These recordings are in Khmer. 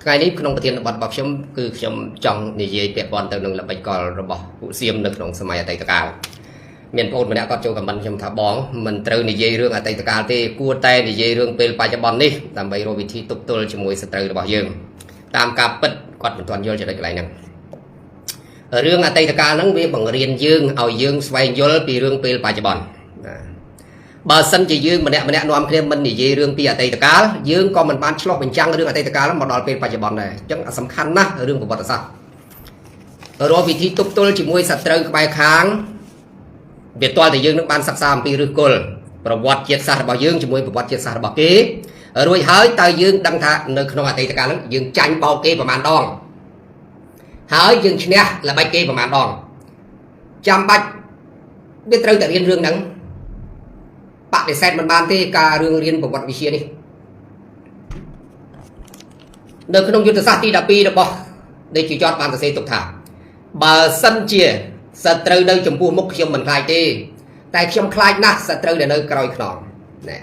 ថ្ងៃនេះក្នុងប្រធានបទរបស់ខ្ញុំគឺខ្ញុំចង់និយាយពាក់ព័ន្ធទៅនឹងល្បិចកលរបស់ពួកសៀមនៅក្នុងសម័យអតីតកាលមានបងប្អូនម្នាក់គាត់ចូល comment ខ្ញុំថាបងមិនត្រូវនិយាយរឿងអតីតកាលទេគួរតែនិយាយរឿងពេលបច្ចុប្បន្ននេះដើម្បីរកវិធីទប់ទល់ជាមួយសត្រូវរបស់យើងតាមការពិតគាត់មិនទាន់យល់ចំណុចកន្លែងហ្នឹងរឿងអតីតកាលហ្នឹងវាបង្រៀនយើងឲ្យយើងស្វែងយល់ពីរឿងពេលបច្ចុប្បន្នណាបើសិនជាយើងម្នាក់ម្នាក់នាំគ្នាមិននិយាយរឿងពីអតីតកាលយើងក៏មិនបានឆ្លុះបញ្ចាំងរឿងអតីតកាលមកដល់ពេលបច្ចុប្បន្នដែរអញ្ចឹងសំខាន់ណាស់រឿងប្រវត្តិសាស្ត្ររកវិធីទប់ទល់ជាមួយសត្រូវក្បែរខាងវាទាល់តែយើងនឹងបានសិក្សាអំពីឫសគល់ប្រវត្តិជាតិសាសន៍របស់យើងជាមួយប្រវត្តិជាតិសាសន៍របស់គេរួចហើយតើយើងដឹងថានៅក្នុងអតីតកាលហ្នឹងយើងចាញ់បោកគេប្រមាណដងហើយយើងឈ្នះល្បិចគេប្រមាណដងចាំបាច់វាត្រូវតែរៀនរឿងហ្នឹងបដិសេធមិនបានទេការរឿងរៀនប្រវត្តិវិទ្យានេះនៅក្នុងយុទ្ធសាស្ត្រទី12របស់ដេជចតបានសរសេរទុកថាបើសិនជាសត្រូវនៅចំពោះមុខខ្ញុំមិនខ្លាចទេតែខ្ញុំខ្លាចណាស់សត្រូវដែលនៅក្រោយខ្នងណែ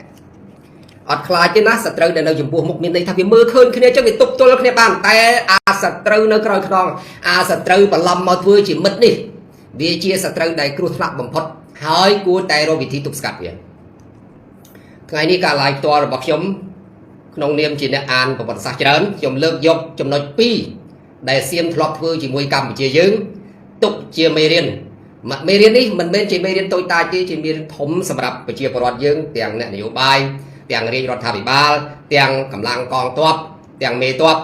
អត់ខ្លាចទេណាសត្រូវដែលនៅចំពោះមុខមានន័យថាវាមើលឃើញគ្នាចឹងវាទប់ទល់គ្នាបានតែអាសត្រូវនៅក្រោយខ្នងអាសត្រូវបន្លំមកធ្វើជាមិត្តនេះវាជាសត្រូវដែលគ្រោះថ្នាក់បំផុតហើយគួរតែរកវិធីទប់ស្កាត់វាថ្ងៃនេះការ live ផ្ទាល់របស់ខ្ញុំក្នុងនាមជាអ្នកអានប្រវត្តិសាស្ត្រច្រើនខ្ញុំលើកយកចំណុច2ដែលសៀមធ្លាប់ធ្វើជាមួយកម្ពុជាយើងទុកជាមេរៀនមេរៀននេះមិនមែនជាមេរៀនតូចតាចទេជាមេរៀនធំសម្រាប់ប្រជាពលរដ្ឋយើងទាំងអ្នកនយោបាយទាំងរាជរដ្ឋាភិបាលទាំងកម្លាំងកងទ័ពទាំងមេទ័ព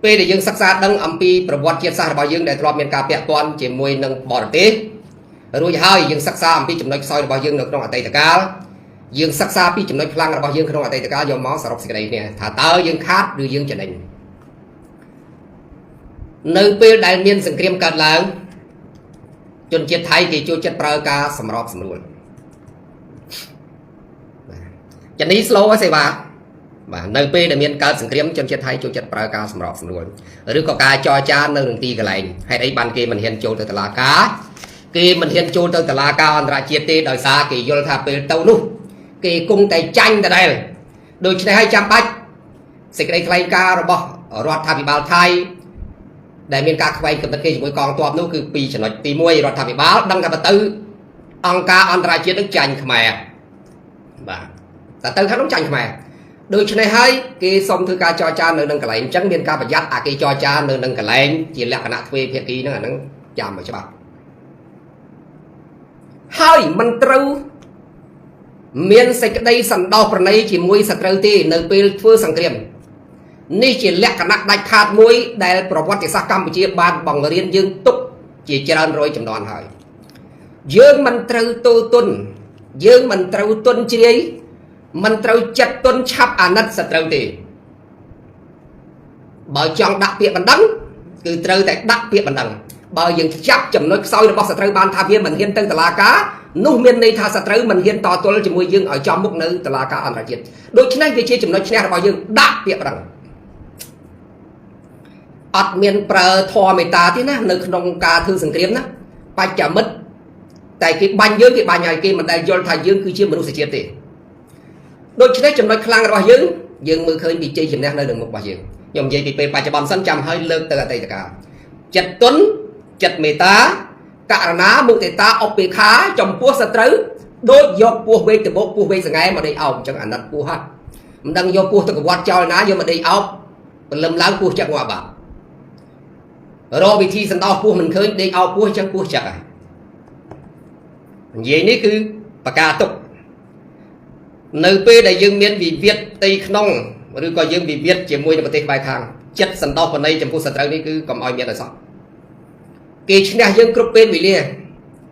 ពេលដែលយើងសិក្សាដឹងអំពីប្រវត្តិជាតិសាសន៍របស់យើងដែលធ្លាប់មានការពាក់ព័ន្ធជាមួយនឹងបរទេសរួចហើយយើងសិក្សាអំពីចំណុចខ្សោយរបស់យើងនៅក្នុងអតីតកាលយើងសិក្សាពីចំណុចខ្លាំងរបស់យើងក្នុងអតីតកាលយកមកសរុបសេចក្តីគ្នាថាតើយើងខាតឬយើងចំណេញនៅពេលដែលមានសង្គ្រាមកើតឡើងជនជាតិថៃគេចូលចិត្តប្រើការសម្របសម្រួលបាទចានេះ slow ហ៎សេវាបាទនៅពេលដែលមានកើតសង្គ្រាមជនជាតិថៃចូលចិត្តប្រើការសម្របសម្រួលឬក៏ការចរចានៅនឹងទីកន្លែងហេតុអីបានគេមិនហ៊ានចូលទៅតុលាការគេមិនហ៊ានចូលទៅតុលាការអន្តរជាតិទេដោយសារគេយល់ថាពេលទៅនោះគេគង់តែចាញ់ដដែលដូច្នេះហើយចាំបាច់សេចក្តីថ្លែងការណ៍របស់រដ្ឋាភិបាលថៃដែលមានការខ្វែងគំនិតគេជាមួយកងទ័ពនោះគឺពីរចំណុចទី1រដ្ឋាភិបាលដឹងថាបើទៅអង្គការអន្តរជាតិនឹងចាញ់ខ្មែរបាទតែទៅខាងនោះចាញ់ខ្មែរដូច្នេះហើយគេសុំធ្វើការចរចានៅនឹងកន្លែងអញ្ចឹងមានការប្រយ័ត្នអាគេចរចានៅនឹងកន្លែងជាលក្ខណៈទ្វេភាគីហ្នឹងអាហ្នឹងចាំឲ្យច្បាស់ហើយមិនត្រូវមានសេចក្តីសន្តោសប្រណីជាមួយសត្រូវទេនៅពេលធ្វើសង្គ្រាមនេះជាលក្ខណៈដាច់ខាតមួយដែលប្រវត្តិសាស្ត្រកម្ពុជាបានបង្រៀនយើងទុកជាច្រើនរយចំនួនហើយយើងមិនត្រូវទោទុនយើងមិនត្រូវទុនជ្រាយមិនត្រូវចិត្តទុនឆាប់អាណិតសត្រូវទេបើចង់ដាក់ពាក្យបណ្ដឹងគឺត្រូវតែដាក់ពាក្យបណ្ដឹងបើយើងចាប់ចំណុចខ្សោយរបស់សត្រូវបានថាវាមិនហ៊ានទៅតុលាការនោះមានន័យថាសត្រូវមិនហ៊ានតទល់ជាមួយយើងឲ្យចំមុខនៅតុលាការអន្តរជាតិដូច្នេះវាជាចំណុចឈ្នះរបស់យើងដាក់ពាក្យបណ្ដឹងអត់មានប្រើធម៌មេត្តាទេណានៅក្នុងការធ្វើសង្គ្រាមណាបច្ចមិត្តតែគេបាញ់យើងគេបាញ់ហើយគេមិនដែលយល់ថាយើងគឺជាមនុស្សជាតិទេដូច្នេះចំណុចខ្លាំងរបស់យើងយើងមើលឃើញពីជ័យជំនះនៅនឹងមុខរបស់យើងខ្ញុំនិយាយពីពេលបច្ចុប្បន្នសិនចាំឲ្យលើកទៅអតីតកាលចិត្តទុនចិត្តមេត្តាករណាមុទិតាឧបេក្ខាចំពោះសត្រូវដូចយកពោះវែកតបោកពោះវែកសង្ហែមកដេកអោបអញ្ចឹងអាណិតពោះហ่ะមិនដឹងយកពោះទៅកវត្តចោលណាយកមកដេកអោបព្រលឹមឡើងពោះចឹកងាប់បាត់រកវិធីសន្តោសពោះមិនឃើញដេកអោបពោះអញ្ចឹងពោះចឹកហើយនិយាយនេះគឺបកាទុកនៅពេលដែលយើងមានវិវាទផ្ទៃក្នុងឬក៏យើងវិវាទជាមួយនឹងប្រទេសក្បែរខាងចិត្តសន្តោសបណីចំពោះសត្រូវនេះគឺកុំឲ្យមានអសោះគេឈ្នះយើងគ្រប់ពេលវេលា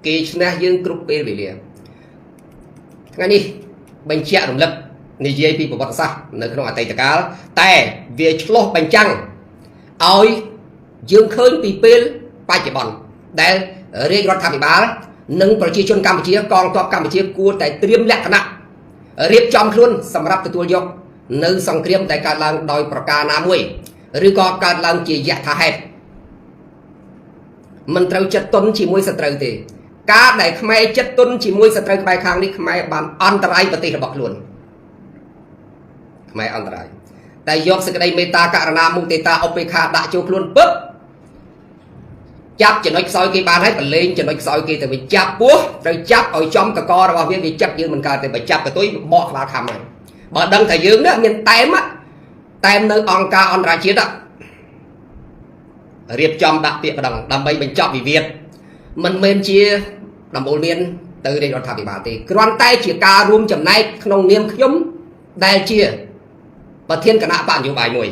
គេឈ្នះយើងគ្រប់ពេលវេលាថ្ងៃនេះបញ្ជាក់រំលឹកនិយាយពីប្រវត្តិសាស្ត្រនៅក្នុងអតីតកាលតែវាឆ្លោះបញ្ចាំងឲ្យយើងឃើញពីពេលបច្ចុប្បន្នដែលរាជរដ្ឋាភិបាលនិងប្រជាជនកម្ពុជាកងទ័ពកម្ពុជាគួរតែត្រៀមលក្ខណៈរៀបចំខ្លួនសម្រាប់ទទួលយកនៅសង្គ្រាមដែលកើតឡើងដោយប្រការណាមួយឬក៏កើតឡើងជាយថាហេតុមិនត្រូវចិត្តទុនជាមួយសត្រូវទេការដែលខ្មែរចិត្តទុនជាមួយសត្រូវក្បែរខាងនេះខ្មែរបានអន្តរាយប្រទេសរបស់ខ្លួនខ្មែរអន្តរាយ តែយកសេចក្តីមេត្តាករណាមុទិតាឧបេក្ខាដាក់ចូលខ្លួនពឹបចាប់ចំណុចខ្សោយគេបានហើយប្រឡែងចំណុចខ្សោយគេទៅវិញចាប់ពោះត្រូវចាប់ឲ្យចំកករបស់វាវាចាប់យើងមិនកើតទេបើចាប់កតុយបកក្បាលខំហើយបើដឹងថាយើងនេះមានតែមតែមនៅអង្គការអន្តរជាតិរៀបចំដាក់ពាក្យប្តឹងដើម្បីបញ្ចប់វិវាទមិនមែនជាដំបូលមានទៅរាជរដ្ឋាភិបាលទេគ្រាន់តែជាការរួមចំណែកក្នុងនាមខ្ញុំដែលជាប្រធានគណៈបកនយោបាយមួយ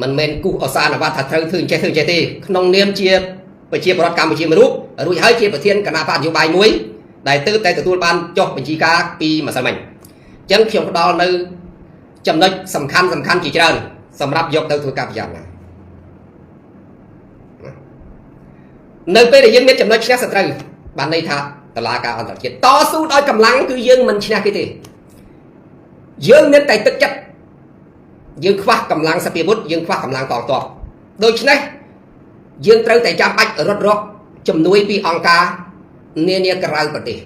មិនមែនគូសអសានវត្តថាត្រូវធ្វើអញ្ចេះធ្វើអញ្ចេះទេក្នុងនាមជាប្រជាពលរដ្ឋកម្ពុជាមួយរូបរួចហើយជាប្រធានគណៈបកនយោបាយមួយដែលទើបតែទទួលបានចុះបញ្ជីការពីម្សិលមិញអញ្ចឹងខ្ញុំផ្ដល់នៅចំណុចសំខាន់សំខាន់ជាច្រើនសម្រាប់យកទៅធ្វើការពិចារណានៅពេលដែលយើងមានចំណុចឈ្នះសត្រូវបានន័យថាតឡាការអន្តរជាតិតស៊ូដោយកម្លាំងគឺយើងមិនឈ្នះគេទេយើងមានតែទឹកចិត្តយើងខ្វះកម្លាំងសព្វាវុធយើងខ្វះកម្លាំងកងទ័ពដូច្នេះយើងត្រូវតែចាំបាច់រត់រកជំនួយពីអង្គការនានាក្រៅប្រទេស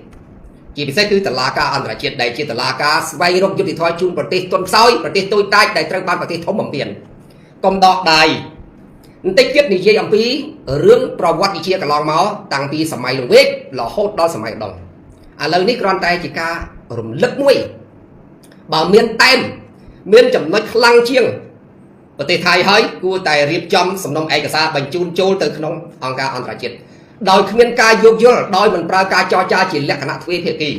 ជាពិសេសគឺតឡាការអន្តរជាតិដែលជាតឡាការស្វែងរកយុត្តិធម៌ជូនប្រទេសទន់ខ្សោយប្រទេសតូចតាចដែលត្រូវបានប្រទេសធំបំពេញកុំដកដៃបន្តិចទៀតនិយាយអំពីរឿងប្រវត្តិវិទ្យាកន្លងមកតាំងពីសម័យលង្វែករហូតដល់សម័យឧដុង្គឥឡូវនេះគ្រាន់តែជាការរំលឹកមួយបើមានតែមមានចំណុចខ្លាំងជាងប្រទេសថៃហើយគួរតែរៀបចំសំណុំឯកសារបញ្ជូនចូលទៅក្នុងអង្គការអន្តរជាតិដោយគ្មានការយោគយល់ដោយមិនប្រើការចរចាជាលក្ខណៈទ្វេភាគី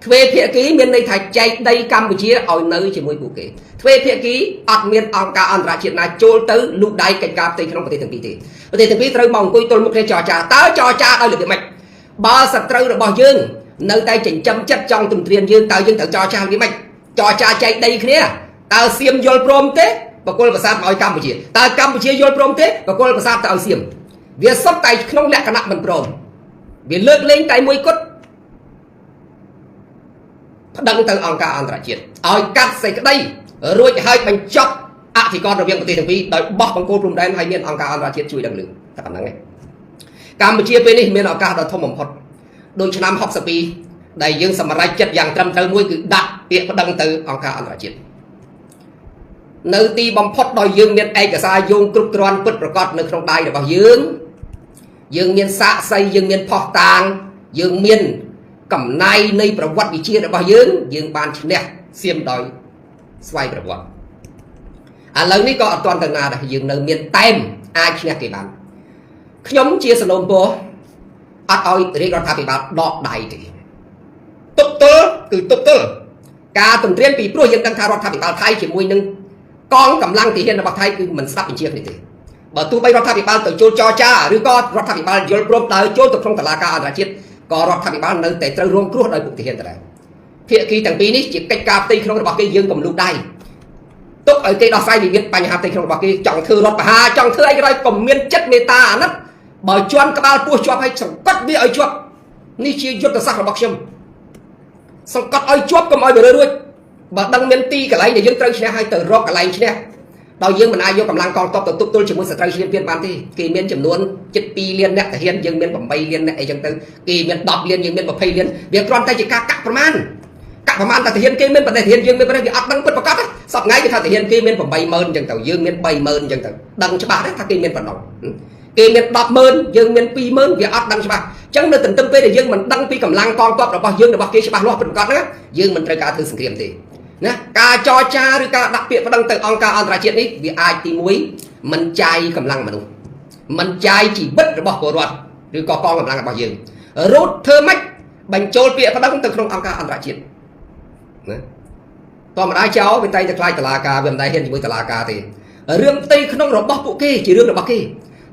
ទ្វេភាគីមានន័យថាចែកដីកម្ពុជាឲ្យនៅជាមួយពួកគេទ្វេភាគីអត់មានអង្គការអន្តរជាតិណាចូលទៅលូកដៃកិច្ចការផ្ទៃក្នុងប្រទេសទាំងពីរទេប្រទេសទាំងពីរត្រូវមកអង្គុយទល់មុខគ្នាចរចាតើចរចាដោយរបៀបម៉េចបើសត្រូវរបស់យើងនៅតែចិញ្ចឹមចិត្តចង់ទន្ទ្រានយើងតើយើងត្រូវចរចារបៀបម៉េចចរចាចែកដីគ្នាតើសៀមយល់ព្រមទេបកគលប្រាសាទមកឲ្យកម្ពុជាតើកម្ពុជាយល់ព្រមទេបកគលប្រាសាទទៅឲ្យសៀមវាសុទ្ធតែក្នុងលក្ខណៈមិនព្រមវាលើកលែងតែមួយគត់ប្តឹងទៅអង្គការអន្តរជាតិឲ្យកាត់សេចក្តីរួចហើយបញ្ចប់អធិការរវាងប្រទេសទាំងពីរដោយបោះបង្គោលព្រំដែនឲ្យមានអង្គការអន្តរជាតិជួយដឹងឮតែប៉ុណ្្នឹងឯងកម្ពុជាពេលនេះមានឱកាសដ៏ធំបំផុតដូចឆ្នាំ62ដែលយើងសម្រេចចិត្តយ៉ាងត្រឹមត្រូវមួយគឺដាក់ពាក្យប្តឹងទៅអង្គការអន្តរជាតិនៅទីបំផុតដោយយើងមានឯកសារយោងគ្រប់គ្រាន់ពិតប្រាកដនៅក្នុងដៃរបស់យើងយើងមានសាក្សីយើងមានផុសតាងយើងមានកំណៃនៃប្រវត្តិវិទ្យារបស់យើងយើងបានឈ្នះសៀមដោយស្វ័យប្រវត្តិឥឡូវនេះក៏អត់ទាន់ទៅណាដែរយើងនៅមានតែមអាចឈ្នះគេបានខ្ញុំជាសនំពោអត់ឲ្យរាជរដ្ឋាភិបាលដកដៃទេទប់ទល់គឺទប់ទល់ការទន្ទ្រានពីព្រោះយើងដឹងថារដ្ឋាភិបាលថៃជាមួយនឹងកងកម្លាំងទាហានរបស់ថៃគឺមិនស្ដាប់បញ្ជាគ្នាទេបើទោះបីរដ្ឋាភិបាលទៅចូលចរចាឬក៏រដ្ឋាភិបាលយល់ព្រមដើរចូលទៅក្នុងតុលាការអន្តរជាតិក៏រដ្ឋាភិបាលនៅតែត្រូវរងគ្រោះដោយពួកទាហានដដែលភាគីទាំងពីរនេះជាកិច្ចការផ្ទៃក្នុងរបស់គេយើងកុំលូកដៃទុកឲ្យគេដោះស្រាយវិវាទបញ្ហាផ្ទៃក្នុងរបស់គេចង់ធ្វើរដ្ឋប្រហារចង់ធ្វើអីក៏ដោយកុំមានចិត្តមេត្តាអាណិតបើជន់ក្បាលពោះជាប់ឲ្យសង្កត់វាឲ្យជាប់នេះជាយុទ្ធសាស្ត្ររបស់ខ្ញុំសង្កត់ឲ្យជាប់កុំឲ្យវារួចបើដឹងមានទីកន្លែងដែលយើងត្រូវឈ្នះហើយទៅរកកន្លែងឈ្នះដោយយើងមិនអាចយកកម្លាំងកងទ័ពទៅទប់ទល់ជាមួយសត្រូវឈ្លានពានបានទេគេមានចំនួនជិត2លានអ្នកទាហានយើងមាន8លានអ្នកអីចឹងទៅគេមាន10លានយើងមាន20លានវាគ្រាន់តែជាការកាក់ប្រមាណកាក់ប្រមាណតែទាហានគេមានប្រទេសទាហានយើងមានប្រទេសវាអត់ដឹងពិតប្រាកដទេសប្ងៃគេថាទាហានគេមាន80000ចឹងទៅយើងមាន30000ចឹងទៅដឹងច្បាស់ទេថាគេមានប៉ុណ្ណឹងគេមាន100000យើងមាន20000វាអត់ដឹងច្បាស់អញ្ចឹងនៅទន្ទឹមពេលដែលយើងមិនដឹងពីកម្លាំងកងទ័ពរបស់យើងរបស់គេច្បាស់លាស់ពិតប្រាកដណាយើងមិនត្រូវការធ្វើសង្គ្រាមទេណាការចរចាឬការដាក់ពាក្យប្តឹងទៅអង្គការអន្តរជាតិនេះវាអាចទី1មិនចាយកម្លាំងមនុស្សមិនចាយជីវិតរបស់ពលរដ្ឋឬក៏កងកម្លាំងរបស់យើងរូតធ្វើម៉េចបញ្ចូលពាក្យប្តឹងទៅក្នុងអង្គការអន្តរជាតិណាធម្មតាចោលវាតែងតែខ្លាចតឡាការវាមិនដែលហ៊ានជាមួយតឡាការទេរឿងផ្ទៃក្នុងរបស់ពួកគេជារឿងរបស់គេ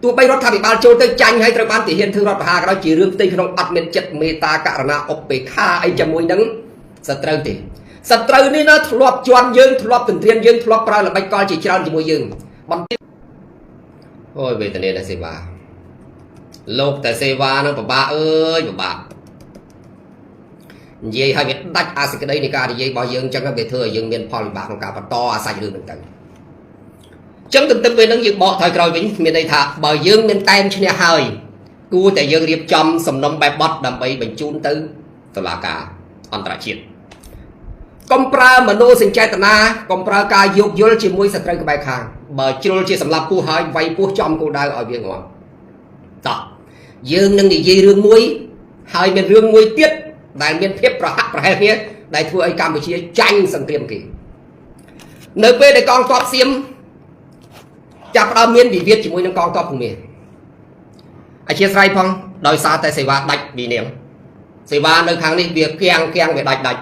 ទោះបីរដ្ឋាភិបាលចូលទៅចាញ់ហើយត្រូវបានទាហានធ្វើរដ្ឋប្រហារក៏ដោយជារឿងផ្ទៃក្នុងអត់មានចិត្តមេត្តាករណាឧបេក្ខាអីជាមួយនឹងសត្រូវទេសត្រូវនេះណាធ្លាប់ជន់យើងធ្លាប់ទន្ទ្រានយើងធ្លាប់ប្រើល្បិចកលជាច្រើនជាមួយយើងបន្តិចអូយវេទនាណាសេវាលោកតែសេវានឹងពិបាកអើយពិបាកនិយាយឲ្យវាដាច់អាសេចក្តីនៃការនិយាយរបស់យើងអញ្ចឹងវាធ្វើឲ្យយើងមានផលវិបាកក្នុងការបន្តអាសាច់រឿងហ្នឹងទៅអញ្ចឹងទន្ទឹមពេលហ្នឹងយើងបកថយក្រោយវិញមានន័យថាបើយើងមានតែមឈ្នះហើយគួរតែយើងរៀបចំសំណុំបែបបត់ដើម្បីបញ្ជូនទៅតុលាការអន្តរជាតិ កុំប្រើមโนសញ្ចេតនាកុំប្រើការយោគយល់ជាមួយសត្រូវក្បែរខាងបើជ្រុលជាសម្លាប់ពស់ហើយវាយពស់ចំគោលដៅឲ្យវាងាប់តោះយើងនឹងនិយាយរឿងមួយហើយមានរឿងមួយទៀតដែលមានភាពប្រហាក់ប្រហែលគ្នាដែលធ្វើឲ្យកម្ពុជាចាញ់សង្គ្រាមគេនៅពេលដែលកងទ័ពសៀមចាប់ផ្ដើមមានវិវាទជាមួយនឹងកងទ័ពភូមាអធិស្ឋានផងដោយសារតែសេវាដាច់ពីនាងសេវានៅខាងនេះវាគៀងគៀងវាដាច់ដាច់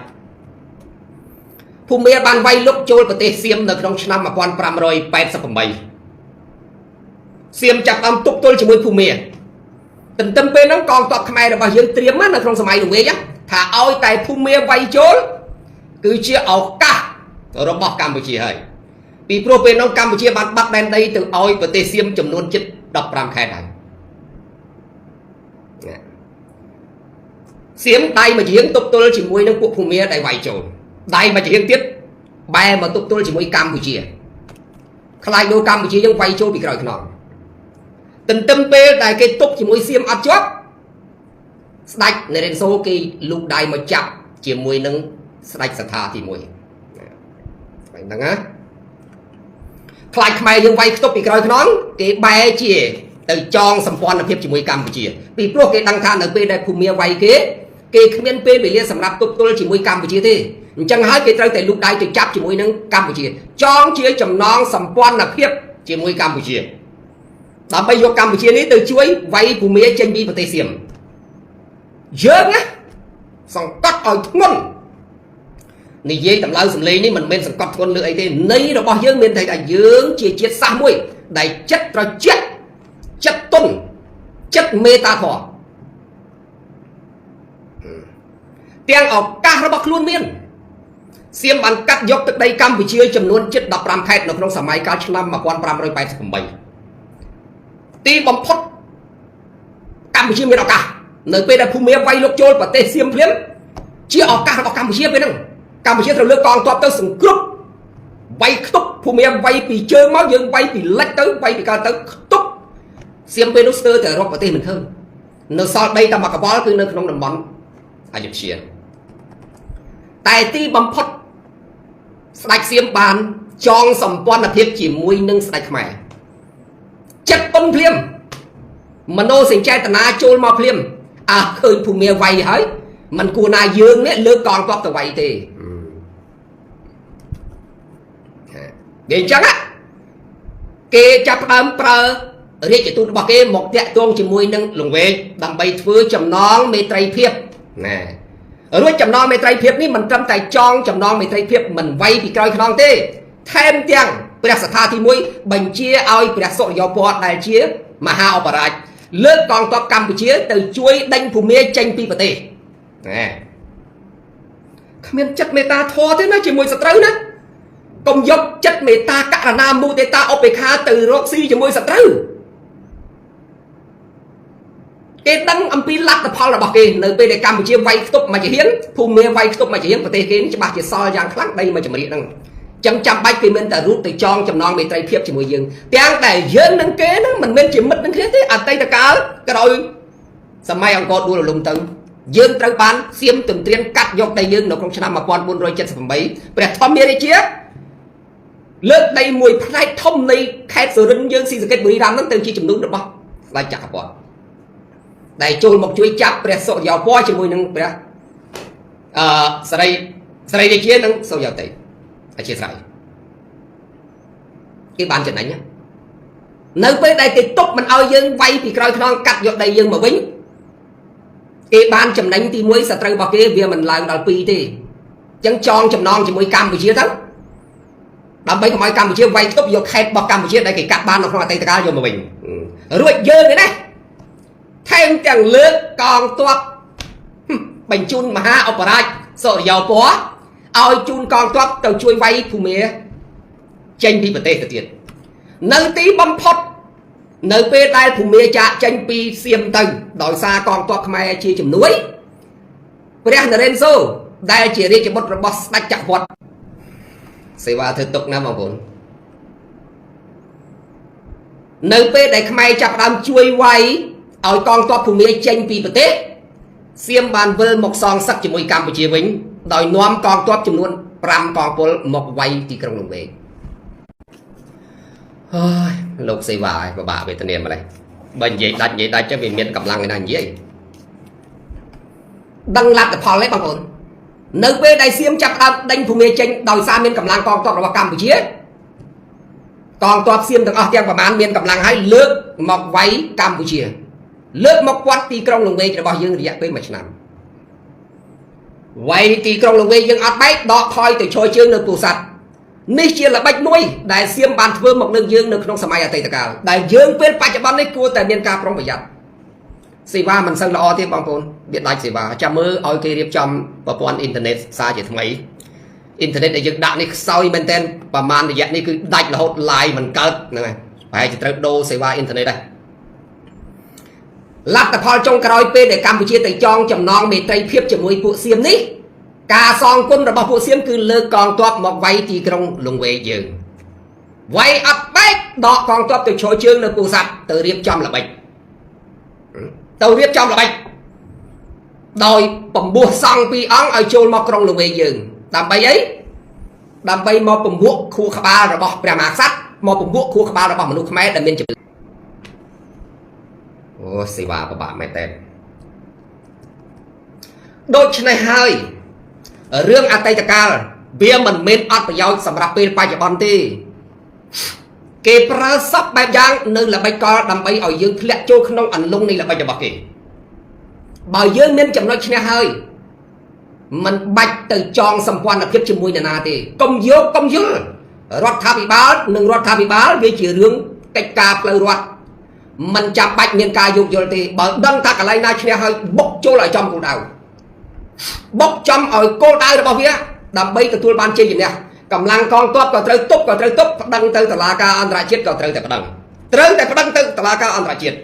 ភូមាបានវាយលុកចូលប្រទេសសៀមនៅក្នុងឆ្នាំ1588សៀមចាប់ដើមទប់ទល់ជាមួយភូមាទន្ទឹមពេលហ្នឹងកងទ័ពខ្មែររបស់យើងត្រៀមនៅក្នុងសម័យរវេចថាឲ្យតែភូមាវាយចូលគឺជាឱកាសរបស់កម្ពុជាហើយពីព្រោះពេលនោះកម្ពុជាបានបាត់ដែនដីទៅឲ្យប្រទេសសៀមចំនួនជិត15ខេត្តហើយសៀមដៃមួយជាងទប់ទល់ជាមួយនឹងពួកភូមាដែលវាយចូលដៃមួយជាងទៀតបែរមកទប់ទល់ជាមួយកម្ពុជាខ្លាចដូរកម្ពុជាយើងវាយចូលពីក្រោយខ្នងទន្ទឹមពេលដែលគេទប់ជាមួយសៀមអត់ជាប់ស្ដេចនរេនសូគេលូកដៃមកចាប់ជាមួយនឹងស្ដេចសថាទី1ហ្នឹងណាខ្លាចខ្មែរយើងវាយខ្ទប់ពីក្រោយខ្នងគេបែរជាទៅចងសម្ព័ន្ធភាពជាមួយកម្ពុជាពីព្រោះគេដឹងថានៅពេលដែលភូមាវាយគេគេគ្មានពេលវេលាសម្រាប់ទប់ទល់ជាមួយកម្ពុជាទេអញ្ចឹងហើយគេត្រូវតែលូកដៃទៅចាប់ជាមួយនឹងកម្ពុជាចងជាចំណងសម្ព័ន្ធភាពជាមួយកម្ពុជាដើម្បីយកកម្ពុជានេះទៅជួយវាយភូមាចេញពីប្រទេសសៀមយើងណាសង្កត់ឲ្យធ្ងន់និយាយតម្លៅសម្លេងនេះមិនមែនសង្កត់ធ្ងន់លើអីទេន័យរបស់យើងមានតែថាយើងជាជាតិសាសន៍មួយដែលចិត្តត្រជាក់ចិត្តទុនចិត្តមេត្តាធម៌ទាំងឱកាសរបស់ខ្លួនមានសៀមបានកាត់យកទឹកដីកម្ពុជាចំនួនជិត15ខេត្តនៅក្នុងសម័យកាលឆ្នាំ1588ទីបំផុតកម្ពុជាមានឱកាសនៅពេលដែលភូមាវាយលុកចូលប្រទេសសៀមភ្លាមជាឱកាសរបស់កម្ពុជាពេលហ្នឹងកម្ពុជាត្រូវលើកកងទ័ពទៅសង្គ្រប់វាយខ្ទប់ភូមាវាយពីជើងមកយើងវាយពីលិចទៅវាយពីកើតទៅខ្ទប់សៀមពេលនោះស្ទើរតែរាប់ប្រទេសមិនឃើញនៅសល់ដីតែមួយកវលគឺនៅក្នុងតំបន់អយុធ្យាតែទីបំផុតស្ដេចសៀមបានចងសម្ព័ន្ធភាពជាមួយនឹងស្ដេចខ្មែរចិត្តប៉ុនភ្លាមមโนសញ្ចេតនាចូលមកភ្លាមអើឃើញភូមាវាយហើយมันគួរណាយើងនេះលើកកងទ័ពទៅវាយទេនិយាយអញ្ចឹងគេចាប់ផ្ដើមប្រើរាជទូតរបស់គេមកតាក់ទងជាមួយនឹងលង្វែកដើម្បីធ្វើចំណងមេត្រីភាពណារួចចំណងមេត្រីភាពនេះមិនត្រឹមតែចងចំណងមេត្រីភាពមិនវាយពីក្រោយខ្នងទេថែមទាំងព្រះសត្ថាទី1បញ្ជាឲ្យព្រះសុរិយោពណ៌ដែលជាមហាអបរាជលើកកងទ័ពកម្ពុជាទៅជួយដេញភូមាចេញពីប្រទេសណាគ្មានចិត្តមេត្តាធម៌ទេណាជាមួយសត្រូវណាកុំយកចិត្តមេត្តាករណាមុទិតាឧបេក្ខាទៅរកស៊ីជាមួយសត្រូវគេដឹងអំពីលទ្ធផលរបស់គេនៅពេលដែលកម្ពុជាវាយខ្ទប់មួយជាហៀងភូមាវាយខ្ទប់មួយជាហៀងប្រទេសគេនេះច្បាស់ជាសល់យ៉ាងខ្លាំងដីមួយចម្រៀកហ្នឹងចឹងចាំបាច់គេមានតែរូបទៅចងចំណងមេត្រីភាពជាមួយយើងទាំងដែលយើងនឹងគេហ្នឹងមិនមែនជាមិត្តនឹងគ្នាទេអតីតកាលក្រោយសម័យអង្គរដួលរលំទៅយើងត្រូវបានសៀមទន្ទ្រានកាត់យកដីយើងនៅក្នុងឆ្នាំ1478ព្រះធម្មរាជាលើកដីមួយផ្នែកធំនៃខេត្តសុរិន្ទយើងស៊ីសកេតបុរីរ៉ាមហ្នឹងទៅជាចំនួនរបស់ស្ដេចចក្រពត្តិដែលចូលមកជួយចាប់ព្រះសុរិយោពណ៌ជាមួយនឹងព្រះសរីរាជានិងសុរិយោតីអធិស្ឋានគេបានចំណេញនៅពេលដែលគេទប់មិនឲ្យយើងវាយពីក្រោយខ្នងកាត់យកដីយើងមកវិញគេបានចំណេញទី1សត្រូវរបស់គេវាមិនឡើងដល់2ទេអញ្ចឹងចងចំណងជាមួយកម្ពុជាទៅដើម្បីកុំឲ្យកម្ពុជាវាយខ្ទប់យកខេត្តរបស់កម្ពុជាដែលគេកាត់បាននៅក្នុងអតីតកាលយកមកវិញរួចយើងឯនេះថែមទាំងលើកកងទ័ពបញ្ជូនមហាអបរាជសុរិយោពណ៌ឲ្យជូនកងទ័ពទៅជួយវាយភូមាចេញពីប្រទេសទៅទៀតនៅទីបំផុតនៅពេលដែលភូមាចាកចេញពីសៀមទៅដោយសារកងទ័ពខ្មែរជាជំនួយព្រះនរេនសូដែលជារាជបុត្ររបស់ស្ដេចចក្រពត្តិសេវាធ្វើទុកណាបងប្អូននៅពេលដែលខ្មែរចាប់ផ្ដើមជួយវាយឲ្យកងទ័ពភូមាចេញពីប្រទេសសៀមបានវិលមកសងសឹកជាមួយកម្ពុជាវិញដោយនាំកងទ័ពចំនួន 5កងពលមកវាយទីក្រុងលង្វែកហើយលោកសេវាឲ្យពិបាកវេទនាម្លេះបើនិយាយដាច់និយាយដាច់ចឹងវាមានកម្លាំងឯណានិយាយដឹងលទ្ធផលទេបងប្អូននៅពេលដែលសៀមចាប់ផ្ដើមដេញភូមិចេញដោយសារមានកម្លាំងកងទ័ពរបស់កម្ពុជាកងទ័ពសៀមទាំងអស់ទាំងប្រមាណមានកម្លាំងហើយលើកមកវាយកម្ពុជាលើកមកពាត់ទីក្រុងលង្វែករបស់យើងរយៈពេល1ឆ្នាំវាយទីក្រុងលង្វែកយើងអត់បែកដកថយទៅឈរជើងនៅពោធិ៍សាត់នេះជាល្បិចមួយដែលសៀមបានធ្វើមកលើយើងនៅក្នុងសម័យអតីតកាលដែលយើងពេលបច្ចុប្បន្ននេះគួរតែមានការប្រុងប្រយ័ត្នសេវាមិនសូវល្អទេបងប្អូនវាដាច់សេវាចាំមើលឲ្យគេរៀបចំប្រព័ន្ធអ៊ីនធឺណិតសារជាថ្មីអ៊ីនធឺណិតដែលយើងដាក់នេះខ្សោយមែនទែនប្រហែលរយៈនេះគឺដាច់រហូត live មិនកើតហ្នឹងហើយប្រហែលជាត្រូវដូរសេវាអ៊ីនធឺណិតដែរលទ្ធផលចុងក្រោយពេលដែលកម្ពុជាទៅចងចំណងមេត្រីភាពជាមួយពួកសៀមនេះការសងគុណរបស់ពួកសៀមគឺលើកកងទ័ពមកវាយទីក្រុងលង្វែកយើងវាយអត់បែកដកកងទ័ពទៅឈរជើងនៅពោធិ៍សាត់ទៅរៀបចំល្បិចទៅរៀបចំល្បិចដោយពំពោះសង់ពីរអង្គឲ្យចូលមកក្រុងលង្វែកយើងដើម្បីអីដើម្បីមកពំពួកខួរក្បាលរបស់ព្រះមហាក្សត្រមកពំពួកខួរក្បាលរបស់មនុស្សខ្មែរដែលមានជំនឿអូសេវាពិបាកមែនតើដូច្នេះហើយរឿងអតីតកាលវាមិនមែនអត់ប្រយោជន៍សម្រាប់ពេលបច្ចុប្បន្នទេគេប្រើសពបែបយ៉ាងនៅល្បិចកលដើម្បីឲ្យយើងធ្លាក់ចូលក្នុងអន្លង់នៃល្បិចរបស់គេបើយើងមានចំណុចឈ្នះហើយមិនបាច់ទៅចងសម្ព័ន្ធភាពជាមួយនរណាទេកុំយកកុំយល់រដ្ឋាភិបាលនិងរដ្ឋាភិបាលវាជារឿងកិច្ចការផ្លូវរដ្ឋមិនចាំបាច់មានការយោគយល់ទេបើដឹងថាកន្លែងណាឈ្នះហើយបុកចូលឲ្យចំគោលដៅបុកចំឲ្យគោលដៅរបស់វាដើម្បីទទួលបានជ័យជំនះកម្លាំងកងទ័ពក៏ត្រូវទប់ក៏ត្រូវទប់ប្តឹងទៅតុលាការអន្តរជាតិក៏ត្រូវតែប្តឹងត្រូវតែប្តឹងទៅតុលាការអន្តរជាតិ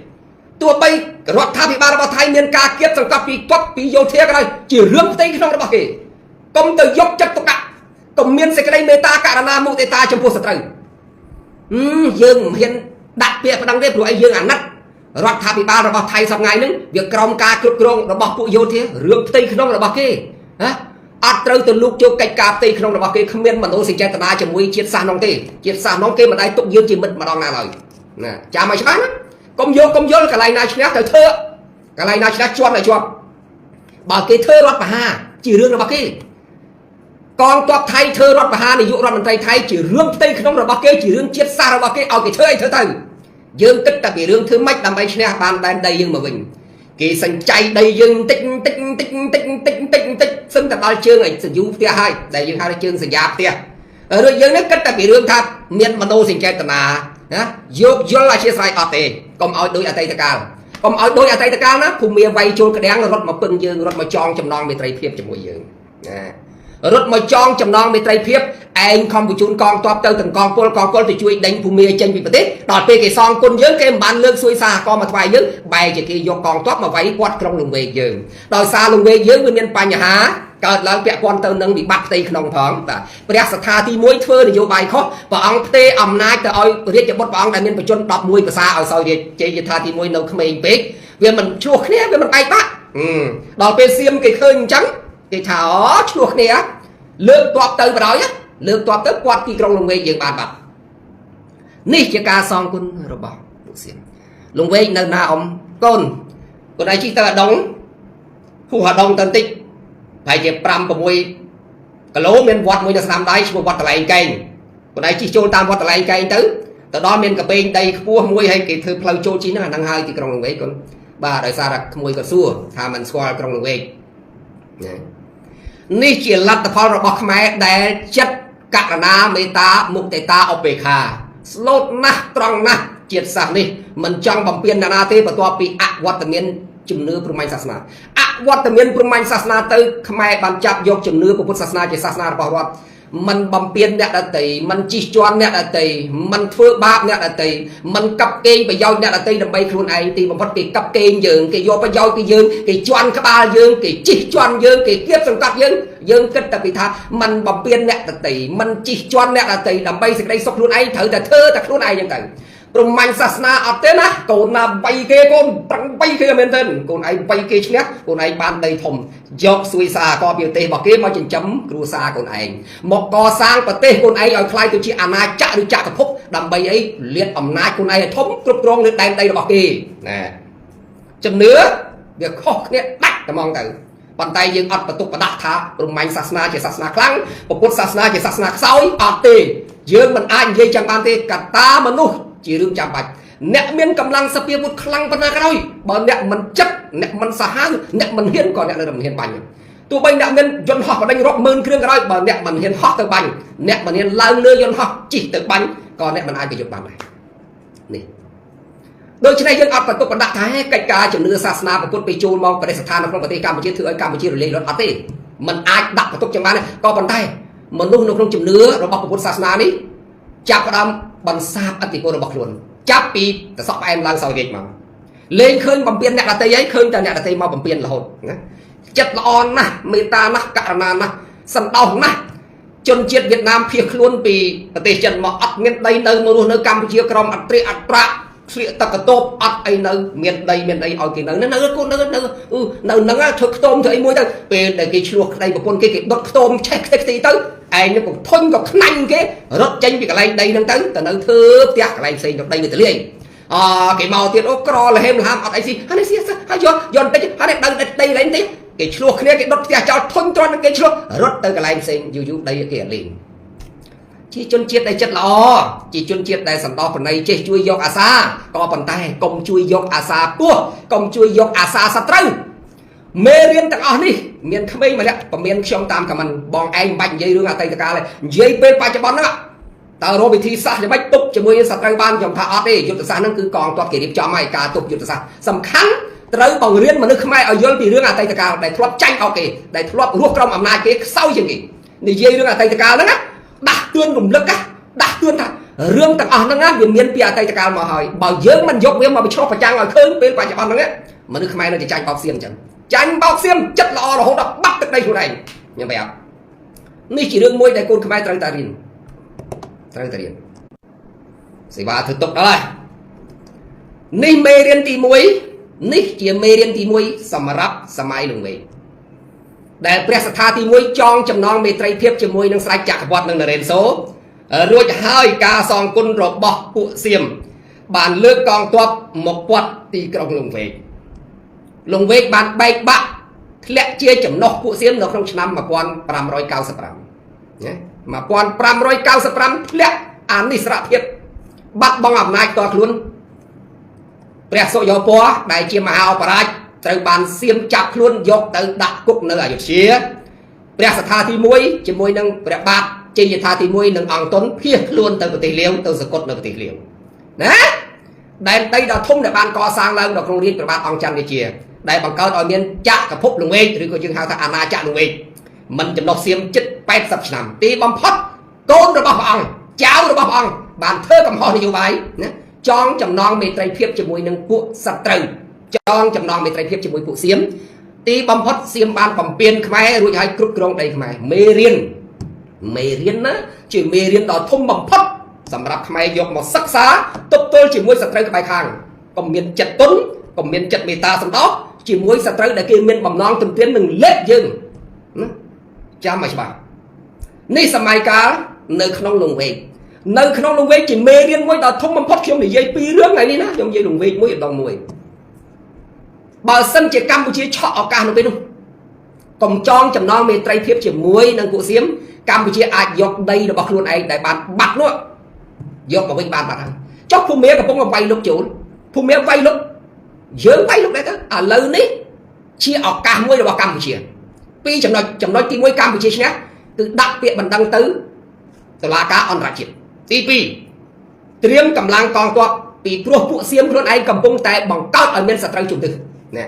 ទោះបីរដ្ឋាភិបាលរបស់ថៃមានការគៀបសង្កត់ពីទ័ពពីយោធាក៏ដោយជារឿងផ្ទៃក្នុងរបស់គេកុំទៅយកចិត្តទុកដាក់កុំមានសេចក្តីមេត្តាករណាមុទិតាចំពោះសត្រូវយើងមិនហ៊ានដាក់ពាក្យប្តឹងទេព្រោះអីយើងអាណិតរដ្ឋាភិបាលរបស់ថៃសប្ងៃហ្នឹងវាក្រោមការគ្រប់គ្រងរបស់ពួកយោធារឿងផ្ទៃក្នុងរបស់គេណាអត់ត្រូវទៅលូកចូលកិច្ចការផ្ទៃក្នុងរបស់គេគ្មានមនោសញ្ចេតនាជាមួយជាតិសាសន៍នោះទេជាតិសាសន៍នោះគេមិនដែលទុកយើងជាមិត្តម្ដងណាឡើយណាចាំឲ្យច្បាស់ណាកុំយកកុំយល់កន្លែងណាឈ្នះទៅធ្វើកន្លែងណាឈ្នះជាប់ឲ្យជាប់បើគេធ្វើរដ្ឋប្រហារជារឿងរបស់គេកងទ័ពថៃធ្វើរដ្ឋប្រហារនាយករដ្ឋមន្ត្រីថៃជារឿងផ្ទៃក្នុងរបស់គេជារឿងជាតិសាសន៍របស់គេឲ្យគេធ្វើអីធ្វើទៅយើងគិតតែពីរឿងធ្វើម៉េចដើម្បីឈ្នះបានដែនដីយើងមកវិញគេសញ្ចៃដីយើងតិចតិចតិចតិចតិចតិចតិចសឹងតែដល់ជើងឲ្យសញ្ញូផ្ទះហើយដែលយើងហៅថាជើងសញ្ញាផ្ទះរួចយើងនេះគិតតែពីរឿងថាមានមនោសញ្ចេតនាណាយោគយល់អធិស្ឋានអត់ទេកុំឲ្យដូចអតីតកាលកុំឲ្យដូចអតីតកាលណាភូមិវាយចូលក្តាំងរត់មកពឹងយើងរត់មកចងចំណងមេត្រីភាពជាមួយយើងណារត់មកចងចំណងមេត្រីភាពឯងខំបញ្ជូនកងទ័ពទៅទាំងកងពលកងពលទៅជួយដេញភូមិចេញពីប្រទេសដល់ពេលគេសងគុណយើងគេមិនបានលើកសួយសារកមកថ្វាយយើងបែរជាគេយកកងទ័ពមកវាយពាត់ក្រុងលង្វែកយើងដោយសារលង្វែកយើងវាមានបញ្ហាកើតឡើងពាក់ព័ន្ធទៅនឹងវិបត្តិផ្ទៃក្នុងផងបាទព្រះសត្ថាទី1ធ្វើនយោបាយខុសព្រះអង្គផ្ទេអំណាចទៅឲ្យរាជបុត្រព្រះអង្គដែលមានប្រជជន11ភាសាឲ្យសោយរាជជ័យយថាទី1នៅក្មេងពេកវាមិនឆ្លោះគ្នាវាមិនបែកបាក់ដល់ពេលសៀមគេឃើញអញ្ចឹងគេថាអូឆ្លោះគ្នាលើកទ័ពទៅបណ្ដោយលើកទ័ពទៅពាត់ទីក្រុងលង្វែកយើងបានបាត់នេះជាការសងគុណរបស់ពួកសៀមលង្វែកនៅណាអ៊ំកូនកូនឯងជិះទៅអាដងហួសអាដងទៅបន្តិចប្រហែលជា5 6គីឡូមានវត្តមួយនៅស្នាមដៃឈ្មោះវត្តតឡែងកែងកូនឯងជិះចូលតាមវត្តតឡែងកែងទៅទៅដល់មានកពែងដីខ្ពស់មួយហើយគេធ្វើផ្លូវចូលជិះហ្នឹងអាហ្នឹងហើយទីក្រុងលង្វែកកូនបាទដោយសារតែក្មួយក៏សួរថាមិនស្គាល់ក្រុងលង្វែកណានេះជាលទ្ធផលរបស់ខ្មែរដែលចិត្តករណាមេត្តាមុទិតាឧបេក្ខាស្លូតណាស់ត្រង់ណាស់ជាតិសាសន៍នេះមិនចង់បំពេញណាទេបន្ទាប់ពីអវត្តមានជំនឿព្រហ្មញ្ញសាសនាអវត្តមានព្រហ្មញ្ញសាសនាទៅខ្មែរបានចាប់យកជំនឿពុទ្ធសាសនាជាសាសនារបស់រដ្ឋមិនបំពេញអ្នកដតីមិនជិះជាន់អ្នកដតីមិនធ្វើបាបអ្នកដតីមិនកាប់កេងប្រយោជន៍អ្នកដតីដើម្បីខ្លួនឯងទីបំផុតគេកាប់កេងយើងគេយកប្រយោជន៍ពីយើងគេជន់ក្បាលយើងគេជិះជាន់យើងគេគៀបសង្កត់យើងយើងគិតតែពីថាមិនបំពេញអ្នកដតីមិនជិះជាន់អ្នកដតីដើម្បីសេចក្តីសុខខ្លួនឯងត្រូវតែធ្វើតែខ្លួនឯងហ្នឹងទៅ ព្រហ្មញ្ញសាសនាអត់ទេណាកូនណាវាយគេកូនប្រឹងវាយគេមែនទេកូនឯងវាយគេឈ្នះកូនឯងបានដីធំយកសួយសារកពីប្រទេសរបស់គេមកចិញ្ចឹមគ្រួសារកូនឯងមកកសាងប្រទេសកូនឯងឲ្យក្លាយទៅជាអាណាចក្រឬចក្រភពដើម្បីអីលៀតអំណាចខ្លួនឯងឲ្យធំគ្រប់គ្រងលើដែនដីរបស់គេណាជំនឿវាខុសគ្នាដាច់តែហ្មងទៅប៉ុន្តែយើងអត់បន្ទុកបដាក់ថាព្រហ្មញ្ញសាសនាជាសាសនាខ្លាំងពុទ្ធសាសនាជាសាសនាខ្សោយអត់ទេយើងមិនអាចនិយាយចឹងបានទេកត្តាមនុស្សជារឿងចាំបាច់អ្នកមានកម្លាំងសភាវុធខ្លាំងប៉ុណ្ណាក៏ដោយបើអ្នកមិនចិត្តអ្នកមិនសាហាវអ្នកមិនហ៊ានក៏អ្នកនៅតែមិនហ៊ានបាញ់ទោះបីអ្នកមានយន្តហោះបដិញរាប់ម៉ឺនគ្រឿងក៏ដោយបើអ្នកមិនហ៊ានហោះទៅបាញ់អ្នកមិនហ៊ានឡើងលើយន្តហោះជិះទៅបាញ់ក៏អ្នកមិនអាចប្រយុទ្ធបានដែរនេះដូច្នេះយើងអត់បន្ទុកបណ្ដាក់ថាកិច្ចការជំនឿសាសនាពុទ្ធពេលចូលមកប្រទេសស្ថាននៅក្នុងប្រទេសកម្ពុជាធ្វើឲ្យកម្ពុជារលាយលត់អត់ទេมันអាចដាក់បន្ទុកចឹងបានក៏ប៉ុន្តែមនុស្សនៅក្នុងជំនឿរបស់ពុទ្ធសាសនានេះចាប់ផ្ដើមបន្សាបអធិពលរបស់ខ្លួនចាប់ពីតសក់ផ្អែមឡើងសោយរាជមកលេងឃើញបំពេញអ្នកដតីអីឃើញតែអ្នកដតីមកបំពេញរហូតណាចិត្តល្អណាស់មេត្តាណាស់ករណាណាស់សន្តោសណាស់ជនជាតិវៀតណាមភៀសខ្លួនពីប្រទេសចិនមកអត់មានដីនៅមករស់នៅកម្ពុជាក្រមអត្រាអត្រាស្លៀកទឹកកតោបអត់អីនៅមានដីមានអីឲ្យគេនៅនៅកូននៅនៅនៅហ្នឹងធ្វើខ្ទមធ្វើអីមួយទៅពេលដែលគេឆ្លោះក្តីប្រពន្ធគេគេដុតខ្ទមឆេះខ្ទេចខ្ទីទៅឯងនឹងក៏ធុញក៏ខ្នាញ់គេរត់ចេញពីកន្លែងដីហ្នឹងទៅទៅនៅធ្វើផ្ទះកន្លែងផ្សេងទៅដីវាទលាយអគេមកទៀតអូក្រលហេមលហាមអត់អីស៊ីហើយនេះស៊ីហើយយកយកបន្តិចហើយនេះដឹងដីកន្លែងតិចគេឆ្លោះគ្នាគេដុតផ្ទះចោលធុញទ្រាន់នឹងគេឆ្លោះរត់ទៅកន្លែងផ្សេងយូរយូរដីគេអត់លេងជាជនជាតិដែលចិត្តល្អជាជនជាតិដែលសន្តោសប្រណីចេះជួយយកអាសាក៏ប៉ុន្តែកុំជួយយកអាសាពោះកុំជួយយកអាសាសត្រូវមេរៀនទាំងអស់នេះមានក្មេងម្នាក់ពមៀនខ្ញុំតាមខមមិនបងឯងមិនបាច់និយាយរឿងអតីតកាលទេនិយាយពេលបច្ចុប្បន្នហ្នឹងតើរកវិធីសាស្ត្រយ៉ាងម៉េចទប់ជាមួយសត្រូវបានខ្ញុំថាអត់ទេយុទ្ធសាស្ត្រហ្នឹងគឺកងទ័ពគេរៀបចំហើយការទប់យុទ្ធសាស្ត្រសំខាន់ត្រូវបង្រៀនមនុស្សខ្មែរឲ្យយល់ពីរឿងអតីតកាលដែលធ្លាប់ចាញ់អោគេដែលធ្លាប់រស់ក្រោមអំណាចគេខ្សោយជាងគេនិយាយរឿងអតីតកាលហ្នឹងណាដាស់តឿនរំលឹកណាដាស់តឿនថារឿងទាំងអស់ហ្នឹងណាវាមានពីអតីតកាលមកហើយបើយើងមិនយកវាមកបញ្ឆ្លុះបញ្ចាំងឲ្យឃើញពេលបច្ចុប្បន្នហ្នឹងមនុស្សខ្មែរនៅតែចាញ់បោកសៀមអញ្ចឹងចាញ់បោកសៀមចិត្តល្អរហូតដល់បាត់ទឹកដីខ្លួនឯងខ្ញុំប្រាប់នេះជារឿងមួយដែលកូនខ្មែរត្រូវតែរៀនត្រូវតែរៀនសេវាធ្វើទុកដល់ហើយនេះមេរៀនទី1នេះជាមេរៀនទី1សម្រាប់សម័យលង្វែកដែលព្រះសត្ថាទី1ចងចំណងមេត្រីភាពជាមួយនឹងស្ដេចចក្រពត្តិនិងនរេនសូរួចហើយការសងគុណរបស់ពួកសៀមបានលើកកងទ័ពមកពាត់ទីក្រុងលង្វែកលង្វែកបានបែកបាក់ធ្លាក់ជាចំណុះពួកសៀមនៅក្នុងឆ្នាំ1595ណា1595ធ្លាក់អានិស្សរភាពបាត់បង់អំណាចតខ្លួនព្រះសុយោពណ៌ដែលជាមហាអបរាជត្រូវបានសៀមចាប់ខ្លួនយកទៅដាក់គុកនៅអយុធ្យាព្រះសត្ថាទី1ជាមួយនឹងព្រះបាទជ័យថាទី1និងអង្គតុនភៀសខ្លួនទៅប្រទេសលាវទៅសកុតនៅប្រទេសលាវណាដែនដីដ៏ធំដែលបានកសាងឡើងនៅក្នុងរាជព្រះបាទអង្គច័ន្ទរាជាដែលបង្កើតឲ្យមានចក្រភពលង្វែកឬក៏យើងហៅថាអាណាចក្រលង្វែកមិនចំណុះសៀមជិត80ឆ្នាំទីបំផុតកូនរបស់ព្រះអង្គចៅរបស់ព្រះអង្គបានធ្វើកំហុសនយោបាយណាចងចំណងមេត្រីភាពជាមួយនឹងពួកសត្រូវចងចំណងមេត្រីភាពជាមួយពួកសៀមទីបំផុតសៀមបានបំពេញខ្មែររួចហើយគ្រប់គ្រងដីខ្មែរមេរៀនមេរៀនណាជាមេរៀនដ៏ធំបំផុតសម្រាប់ខ្មែរយកមកសិក្សាទប់ទល់ជាមួយសត្រូវក្បែរខាងកុំមានចិត្តទុនកុំមានចិត្តមេត្តាសន្តោសជាមួយសត្រូវដែលគេមានបំណងទន្ទ្រាននឹងលេបយើងណាចាំឲ្យច្បាស់នេះសម័យកាលនៅក្នុងលង្វែកនៅក្នុងលង្វែកជាមេរៀនមួយដ៏ធំបំផុតខ្ញុំនិយាយពីររឿងថ្ងៃនេះណាខ្ញុំនិយាយលង្វែកមួយដងមួយបើសិនជាកម្ពុជាឆក់ឱកាសនៅពេលនោះកុំចងចំណងមេត្រីភាពជាមួយនឹងពួកសៀមកម្ពុជាអាចយកដីរបស់ខ្លួនឯងដែលបានបាត់នោះយកមកវិញបានបាត់ហើយចុះភូមិកំពុងវាយលុកចូលភូមិវាយលុកយើងវាយលុកដែរទៅឥឡូវនេះជាឱកាសមួយរបស់កម្ពុជាពីរចំណុចចំណុចទី1កម្ពុជាឈ្នះគឺដាក់ពាក្យបណ្ដឹងទៅតុលាការអន្តរជាតិទី2ត្រៀមកម្លាំងកងទ័ពពីព្រោះពួកសៀមខ្លួនឯងកំពុងតែបង្កើតឲ្យមានសត្រូវជំទិសណា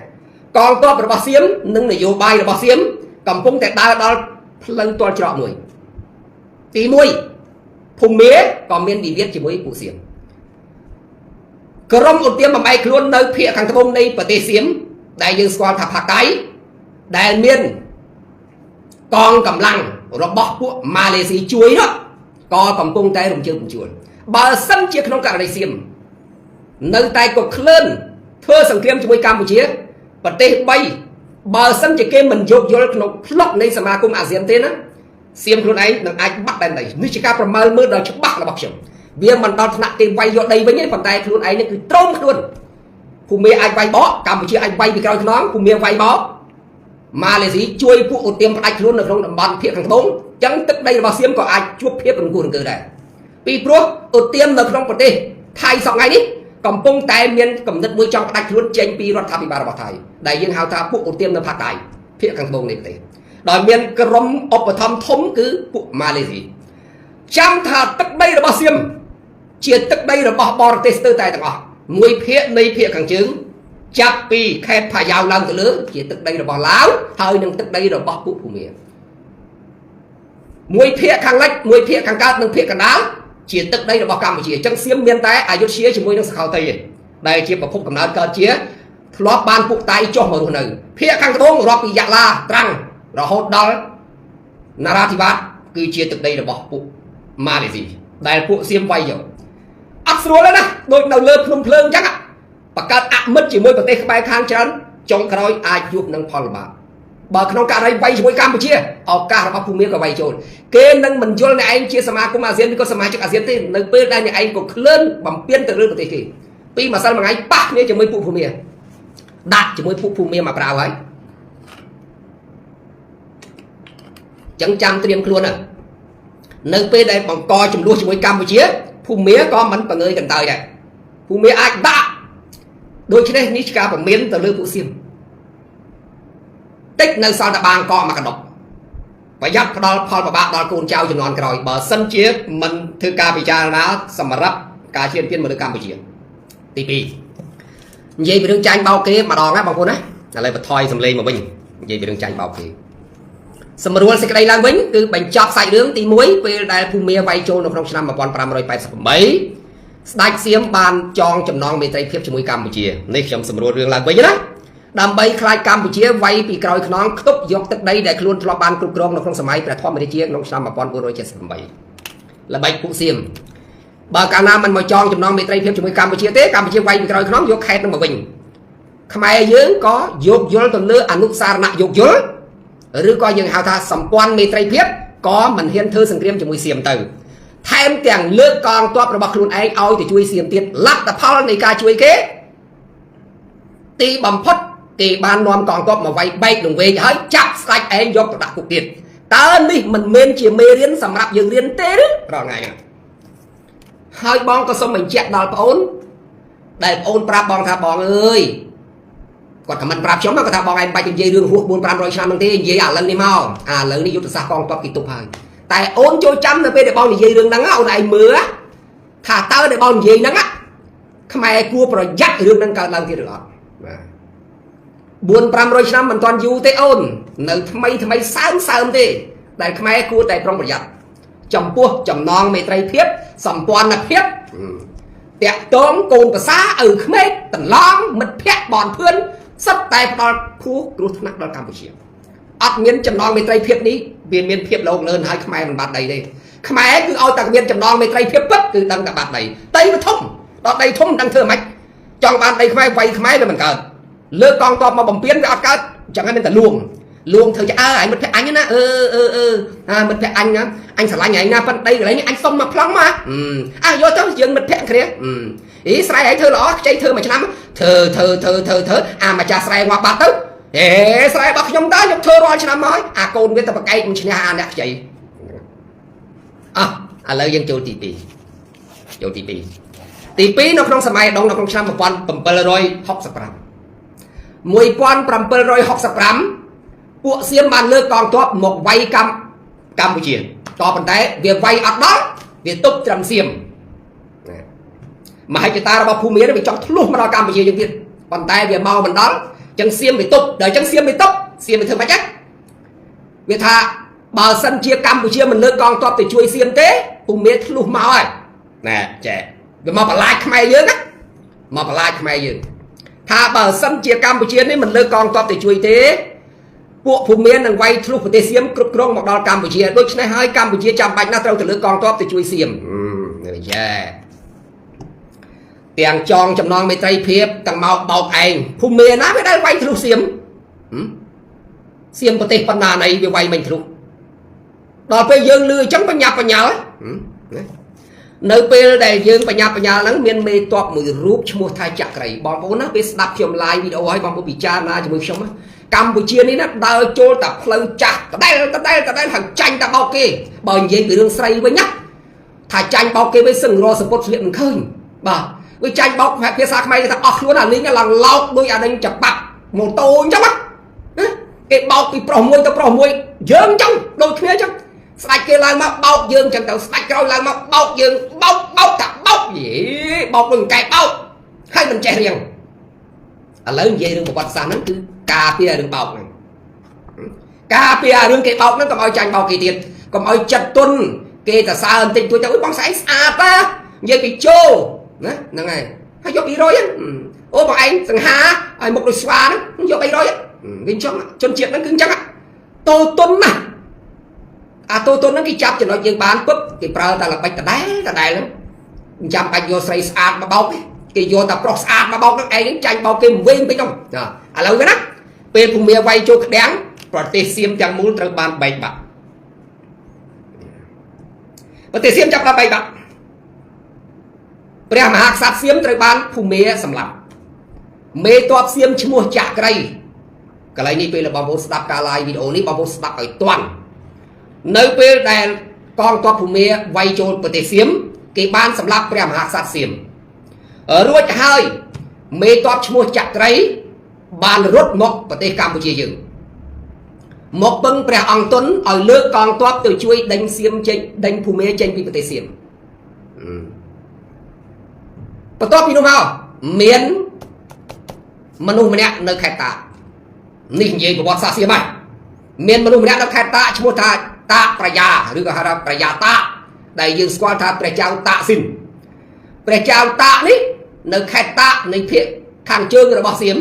កងទ័ពរបស់សៀមនិងនយោបាយរបស់សៀមកំពុងតែដើរដល់ផ្លូវទាល់ច្រកមួយទី1ភូមិក៏មានវិវាទជាមួយពួកសៀមក្រុមឧទាមបំបែកខ្លួននៅភាគខាងត្បូងនៃប្រទេសសៀមដែលយើងស្គាល់ថាផាកៃដែលមានកងកម្លាំងរបស់ពួកម៉ាឡេស៊ីជួយនោះក៏កំពុងតែរំជើបរំជួលបើសិនជាក្នុងករណីសៀម នៅតែក៏ក្លឿនធ្វើសង្គ្រាមជាមួយកម្ពុជាប្រទេស3បើសិនជាគេមិនយោគយល់ក្នុងផ្លុកនៃសមាគមអាស៊ានទេណាសៀមខ្លួនឯងនឹងអាចបាត់ដែនដីនេះជាការប្រមើលមើលដ៏ច្បាស់របស់ខ្ញុំវាមិនដល់ថ្នាក់គេវាយយកដីវិញទេប៉ុន្តែខ្លួនឯងនេះគឺត្រោមខ្លួនភូមិអាចវាយបកកម្ពុជាអាចវាយពីក្រោយខ្នងភូមិវាយបកម៉ាឡេស៊ីជួយពួកឧទាមផ្ដាច់ខ្លួននៅក្នុងតំបន់ភាគខាងត្បូងចឹងទឹកដីរបស់សៀមក៏អាចជួបភាពរង្គោះរង្គើដែរពីព្រោះឧទាមនៅក្នុងប្រទេសថៃសប្តាហ៍នេះកំពុងតែមានកំណត់មួយចង់ផ្ដាច់ខ្លួនចេញពីរដ្ឋាភិបាលរបស់ថៃដែលយើងហៅថាពួកឧទាមនៅភាគថៃភាគខាងត្បូងនៃប្រទេសដោយមានក្រុមឧបត្ថម្ភធំគឺពួកម៉ាឡេស៊ីចាំថាទឹកដីរបស់សៀមជាទឹកដីរបស់បរទេសស្ទើរតែទាំងអស់មួយភាគនៃភាគខាងជើងចាប់ពីខេត្តផាយ៉ាវឡើងទៅលើជាទឹកដីរបស់ឡាវហើយនិងទឹកដីរបស់ពួកភូមាមួយភាគខាងលិចមួយភាគខាងកើតនិងភាគកណ្ដាលជាទឹកដីរបស់កម្ពុជាអញ្ចឹងសៀមមានតែអយុធ្យាជាមួយនឹងសខោថៃឯងដែលជាប្រភពកំណើតកើតជាធ្លាប់បានពួកតៃចុះមករស់នៅភាគខាងត្បូងរាប់ពីយ៉ាឡាត្រាំងរហូតដល់ណារាធិវត្តគឺជាទឹកដីរបស់ពួកម៉ាឡេស៊ីដែលពួកសៀមវាយយកអត់ស្រួលទេណាដូចនៅលើភ្នំភ្លើងអញ្ចឹងបង្កើតអមិត្តជាមួយប្រទេសក្បែរខាងច្រើនចុងក្រោយអាចជួបនឹងផលលំបាកបើក្នុងករណីវាយជាមួយកម្ពុជាឱកាសរបស់ភូមិក៏វាយចូលគេនឹងមិនយល់អ្នកឯងជាសមាគមអាស៊ានឬក៏សមាជិកអាស៊ានទេនៅពេលដែលអ្នកឯងក៏ក្លឿនបំពេញទៅលើប្រទេសគេពីម្សិលមួយថ្ងៃប៉ះគ្នាជាមួយពួកភូមិដាក់ជាមួយពួកភូមិមកប្រាវហើយចឹងចាំត្រៀមខ្លួនណានៅពេលដែលបង្កចំនួនជាមួយកម្ពុជាភូមិក៏មិនបង្ើយកន្តើយដែរភូមិអាចដាក់ដូច្នេះនេះជាការពមៀនទៅលើពួកសៀមតិចនៅសល់តែបាងកមកកណ្ដុកប្រយ័ត្នផ្ដល់ផលប្របាកដល់កូនចៅចំនួនក្រោយបើសិនជាមិនធ្វើការពិចារណាសម្រាប់ការឈានពានមកលើកម្ពុជាទី2និយាយពីរឿងចាញ់បោកគេម្ដងណាបងប្អូនណាឥឡូវបន្ថយសំឡេងមកវិញនិយាយពីរឿងចាញ់បោកគេសម្រួលសេចក្តីឡើងវិញគឺបញ្ចប់សាច់រឿងទី1ពេលដែលភូមាវាយចូលនៅក្នុងឆ្នាំ1588ស្ដេចសៀមបានចងចំណងមេត្រីភាពជាមួយកម្ពុជានេះខ្ញុំសម្រួលរឿងឡើងវិញណាដើម្បីខ្លាចកម្ពុជាវាយពីក្រោយខ្នងខ្ទប់យកទឹកដីដែលខ្លួនធ្លាប់បានគ្រប់គ្រងនៅក្នុងសម័យព្រះធម្មរាជាក្នុងឆ្នាំ1478ល្បិចពួកសៀមបើកាលណាមិនមកចងចំណងមេត្រីភាពជាមួយកម្ពុជាទេកម្ពុជាវាយពីក្រោយខ្នងយកខេត្តនឹងមកវិញខ្មែរយើងក៏យោគយល់ទៅលើអនុសារណៈយោគយល់ឬក៏យើងហៅថាសម្ព័ន្ធមេត្រីភាពក៏មិនហ៊ានធ្វើសង្គ្រាមជាមួយសៀមទៅថែមទាំងលើកកងទ័ពរបស់ខ្លួនឯងឲ្យទៅជួយសៀមទៀតលទ្ធផលនៃការជួយគេទីបំផុតគេបាននាំកងទ័ពមកវាយបែកលង្វែងហើយចាប់ស្ដេចឯងយកទៅដាក់គុកទៀតតើនេះមិនមែនជាមេរៀនសម្រាប់យើងរៀនទេឬរាល់ថ្ងៃហ្នឹងហើយបងក៏សូមបញ្ជាក់ដល់ប្អូនដែលប្អូនប្រាប់បងថាបងអើយគាត់ខមមិនប្រាប់ខ្ញុំគាត់ថាបងឯងមិនបាច់និយាយរឿងហួស4 500ឆ្នាំហ្នឹងទេនិយាយឥឡូវនេះមកឥឡូវនេះយុទ្ធសាស្ត្រកងទ័ពគេទប់ហើយតែអូនចូលចាំនៅពេលដែលបងនិយាយរឿងហ្នឹងអូនឯងមើលថាតើដែលបងនិយាយហ្នឹងខ្មែរគួរប្រយ័ត្នរឿងហ្នឹងកើតឡើងទៀតឬអត់បាទ4 500ឆ្នាំមិនទាន់យូរទេអូននៅថ្មីថ្មីសើមសើមទេដែលខ្មែរគួរតែប្រុងប្រយ័ត្នចំពោះចំណងមេត្រីភាពសម្ព័ន្ធភាពតាក់តងកូនប្រសាឪក្មេកតន្លងមិត្តភ័ក្តិបនភឿនសិតតែផ្ដល់ភួរគ្រោះថ្នាក់ដល់កម្ពុជាអត់មានចំណងមេត្រីភាពនេះវាមានភាពលោកលឿនហើយខ្មែរមិនបាត់ដីទេខ្មែរគឺឲ្យតែមានចំណងមេត្រីភាពពិតគឺដឹងតែបាត់ដីដីវាធំដល់ដីធំមិនដឹងធ្វើម៉េចចង់បានដីខ្មែរវាយខ្មែរវាមិនកើតលើកកងទ័ពមកបំពេញវាអត់កើតអញ្ចឹងហើយមានតែលួងលួងធ្វើជាអើឯងមិត្តភក្តិអញណាអឺអឺអឺអាមិត្តភក្តិអញណាអញស្រឡាញ់ឯងណាប៉ិនដីកន្លែងនេះអញសុំមកប្លង់មកអើយកទៅយើងមិត្តភក្តិគ្នាអីស្រែឯងធ្វើល្អខ្ចីធ្វើមួយឆ្នាំធ្វើធ្វើធ្វើធ្វើធ្វើអាម្ចាស់ស្រែងាប់បាត់ទៅហេស្រែរបស់ខ្ញុំតើខ្ញុំធ្វើរាល់ឆ្នាំមកហើយអាកូនវាទៅប្រកែកមិនឈ្នះអាអ្នកខ្ចីអោះឥឡូវយើងចូលទី2ចូលទី2ទី2នៅក្នុងសម័យដងនៅក្នុងឆ្នាំ1765 1765ពួកសៀមបានលើកកងទ័ពមកវាយកម្ពុជាតប៉ុន្តែវាវាយអត់ដល់វាទប់ត្រឹមសៀមមហិច្ឆតារបស់ភូមិវាចង់ធ្លុះមកដល់កម្ពុជាយើងទៀតប៉ុន្តែវាមកមិនដល់ចឹងសៀមវាទប់ដល់ចឹងសៀមវាទប់សៀមវាធ្វើម៉េចណាវាថាបើសិនជាកម្ពុជាមិនលើកកងទ័ពទៅជួយសៀមទេភូមិធ្លុះមកហើយណែចែវាមកបន្លាចខ្មែរយើងណាមកបន្លាចខ្មែរយើងថាបើសិនជាកម្ពុជានេះមិនលើកកងទ័ពទៅជួយទេពួកភូមិនឹងវាយធ្លុះប្រទេសសៀមគ្រប់គ្រងមកដល់កម្ពុជាដូច្នេះហើយកម្ពុជាចាំបាច់ណាស់ត្រូវទៅលើកងទ័ពទៅជួយសៀមនេះយ៉ែ ទាំងចងចំណងមេត្រីភាពទាំងមកបោកឯងភូមិមានណាវាដែលវាយធ្លុះសៀមសៀមប្រទេសបណ្ណាណីវាវាយមិនធ្លុះដល់ពេលយើងលឺអញ្ចឹងបញ្ញាប់បញ្ញាល់ណានៅពេលដែលយើងបញ្ញាប់បញ្ញាល់ហ្នឹងមានមេតបមួយរូបឈ្មោះថាចក្រីបងប្អូនណាពេលស្ដាប់ខ្ញុំ live វីដេអូឲ្យបងប្អូនពិចារណាជាមួយខ្ញុំណាកម្ពុជានេះណាដើរចូលតែផ្លូវចាស់ដដែលដដែលដដែលហើយចាញ់តែបោកគេបើនិយាយពីរឿងស្រីវិញណាថាចាញ់បោកគេវិញសឹងរសពុតស្លៀកមិនឃើញបាទវាចាញ់បោកភាសាខ្មែរគេថាអស់ខ្លួនអាលីងឡើងឡោកដូចអានឹងច្បាប់ម៉ូតូអញ្ចឹងណាគេបោកពីប្រុសមួយទៅប្រុសមួយយើងអញ្ចឹងដូចគ្នាអញ្ចឹងស្ដាច់គេឡើងមកបោកយើងអញ្ចឹងទៅស្ដាច់ក្រោយឡើងមកបោកយើងបោកបោកតាបោកយេបោកដូចកែបោកហើយមិនចេះរៀងឥឡូវនិយាយរឿងប្រវត្តិសាស្ត្រហ្នឹងគឺការពាររឿងបោកហ្នឹងការពាររឿងគេបោកហ្នឹងកុំឲ្យចាញ់បោកគេទៀតកុំឲ្យចិត្តទុនគេតសើបន្តិចតួចទៅអុយបងស្អែងស្អាតណានិយាយពីជោណាហ្នឹងហើយហើយយក200ហ្នឹងអូបងឯងសង្ហាឲ្យមុខដូចស្វាហ្នឹងយក300វាអញ្ចឹងជនជាតិហ្នឹងគឺអញ្ចឹងតូទុនណាអាតូទុនហ្នឹងគេចាប់ចំណុចយើងបានពឹបគេប្រើតែល្បិចដដែលដដែលហ្នឹងមិនចាំបាច់យកស្រីស្អាតមកបោកទេគេយកតែប្រុសស្អាតមកបោកហ្នឹងឯងចាញ់បោកគេវិញពេកហ្នឹងឥឡូវណាពេលភូមិវាយចូលក្តាំងប្រទេសសៀមទាំងមូលត្រូវបានបែកបាក់ប្រទេសសៀមចាប់ដល់បែកបាក់ព្រះមហាក្សត្រសៀមត្រូវបានភូមិសម្លាប់មេតបសៀមឈ្មោះចក្រីកន្លែងនេះពេលបងប្អូនស្ដាប់ការ live វីដេអូនេះបងប្អូនស្ដាប់ឲ្យទាន់នៅពេលដែលកងទ័ពភូមាវាយចូលប្រទេសសៀមគេបានសម្លាប់ព្រះមហាក្សត្រសៀមរួចហើយមេតបឈ្មោះចក្រីបានរត់មកប្រទេសកម្ពុជាយើងមកពឹងព្រះអង្គតុនឲ្យលើកកងទ័ពទៅជួយដេញសៀមចេញដេញភូមាចេញពីប្រទេសសៀមបន្ទាប់ពីនោះមកមានមនុស្សម្នាក់នៅខេត្តតាកនេះនិយាយប្រវត្តិសាស្ត្រសៀមហើយមានមនុស្សម្នាក់នៅខេត្តតាកឈ្មោះថាតាកប្រាយាឬក៏ហៅថាប្រាយាតាកដែលយើងស្គាល់ថាព្រះចៅតាកស៊ីនព្រះចៅតាកនេះនៅខេត្តតាកនៃភាគខាងជើងរបស់សៀម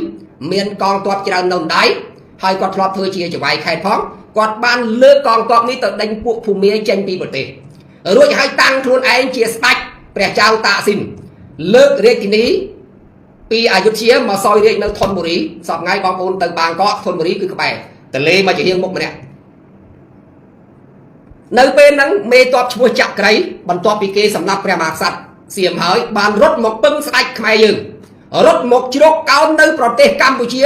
មានកងទ័ពច្រើននៅដៃហើយគាត់ធ្លាប់ធ្វើជាចៅហ្វាយខេត្តផងគាត់បានលើកកងទ័ពនេះទៅដេញពួកភូមាចេញពីប្រទេសរួចហើយតាំងខ្លួនឯងជាស្ដេចព្រះចៅតាកស៊ីនលើករាជធានីពីអយុធ្យាមកសោយរាជនៅធនបុរីសប្ងៃបងប្អូនទៅបាងកកធនបុរីគឺក្បែរទលេមកជាហៀងមុខម្នាក់នៅពេលហ្នឹងមេតបឈ្មោះចក្រីបន្ទាប់ពីគេសម្លាប់ព្រះមហាក្សត្រសៀមហើយបានរត់មកពឹងស្ដេចខ្មែរយើងរត់មកជ្រកកោននៅប្រទេសកម្ពុជា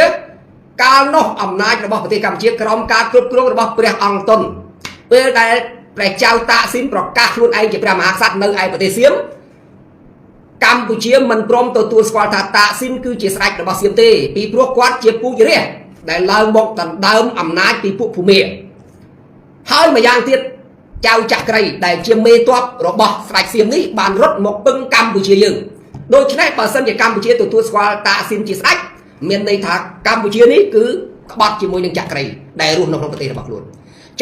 កាលនោះអំណាចរបស់ប្រទេសកម្ពុជាក្រោមការគ្រប់គ្រងរបស់ព្រះអង្គតុនពេលដែលព្រះចៅតាស៊ីនប្រកាសខ្លួនឯងជាព្រះមហាក្សត្រនៅឯប្រទេសសៀមកម្ពុជាមិនព្រមទទួលស្គាល់ថាតាស៊ីនគឺជាស្ដេចរបស់សៀមទេពីព្រោះគាត់ជាពូជរាជដែលឡើងមកដណ្ដើមអំណាចពីពួកភូមាហើយម្យ៉ាងទៀតចៅចក្រីដែលជាមេទ័ពរបស់ស្ដេចសៀមនេះបានរត់មកពឹងកម្ពុជាយើងដូច្នេះបើសិនជាកម្ពុជាទទួលស្គាល់តាស៊ីនជាស្ដេចមានន័យថាកម្ពុជានេះគឺក្បត់ជាមួយនឹងចក្រីដែលរស់នៅក្នុងប្រទេសរបស់ខ្លួន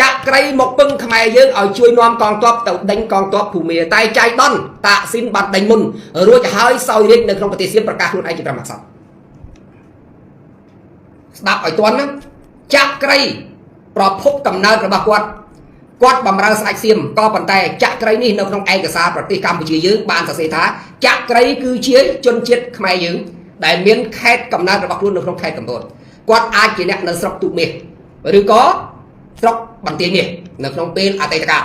ចក្រីមកពឹងខ្មែរយើងឲ្យជួយនាំកងទ័ពទៅដេញកងទ័ពភូមាតែចៃដន្យតាស៊ីនបានដេញមុនរួចហើយសោយរាជនៅក្នុងប្រទេសសៀមប្រកាសខ្លួនឯងជាព្រះមហាក្សត្រស្ដាប់ឲ្យទាន់ណាចក្រីប្រភពកំណើតរបស់គាត់គាត់បំរើស្ដេចសៀមក៏ប៉ុន្តែចក្រីនេះនៅក្នុងឯកសារប្រទេសកម្ពុជាយើងបានសរសេរថាចក្រីគឺជាជនជាតិខ្មែរយើងដែលមានខេត្តកំណើតរបស់ខ្លួននៅក្នុងខេត្តកំពតគាត់អាចជាអ្នកនៅស្រុកទូកមាសឬក៏ស្រុកបន្ទាយមាសនៅក្នុងពេលអតីតកាល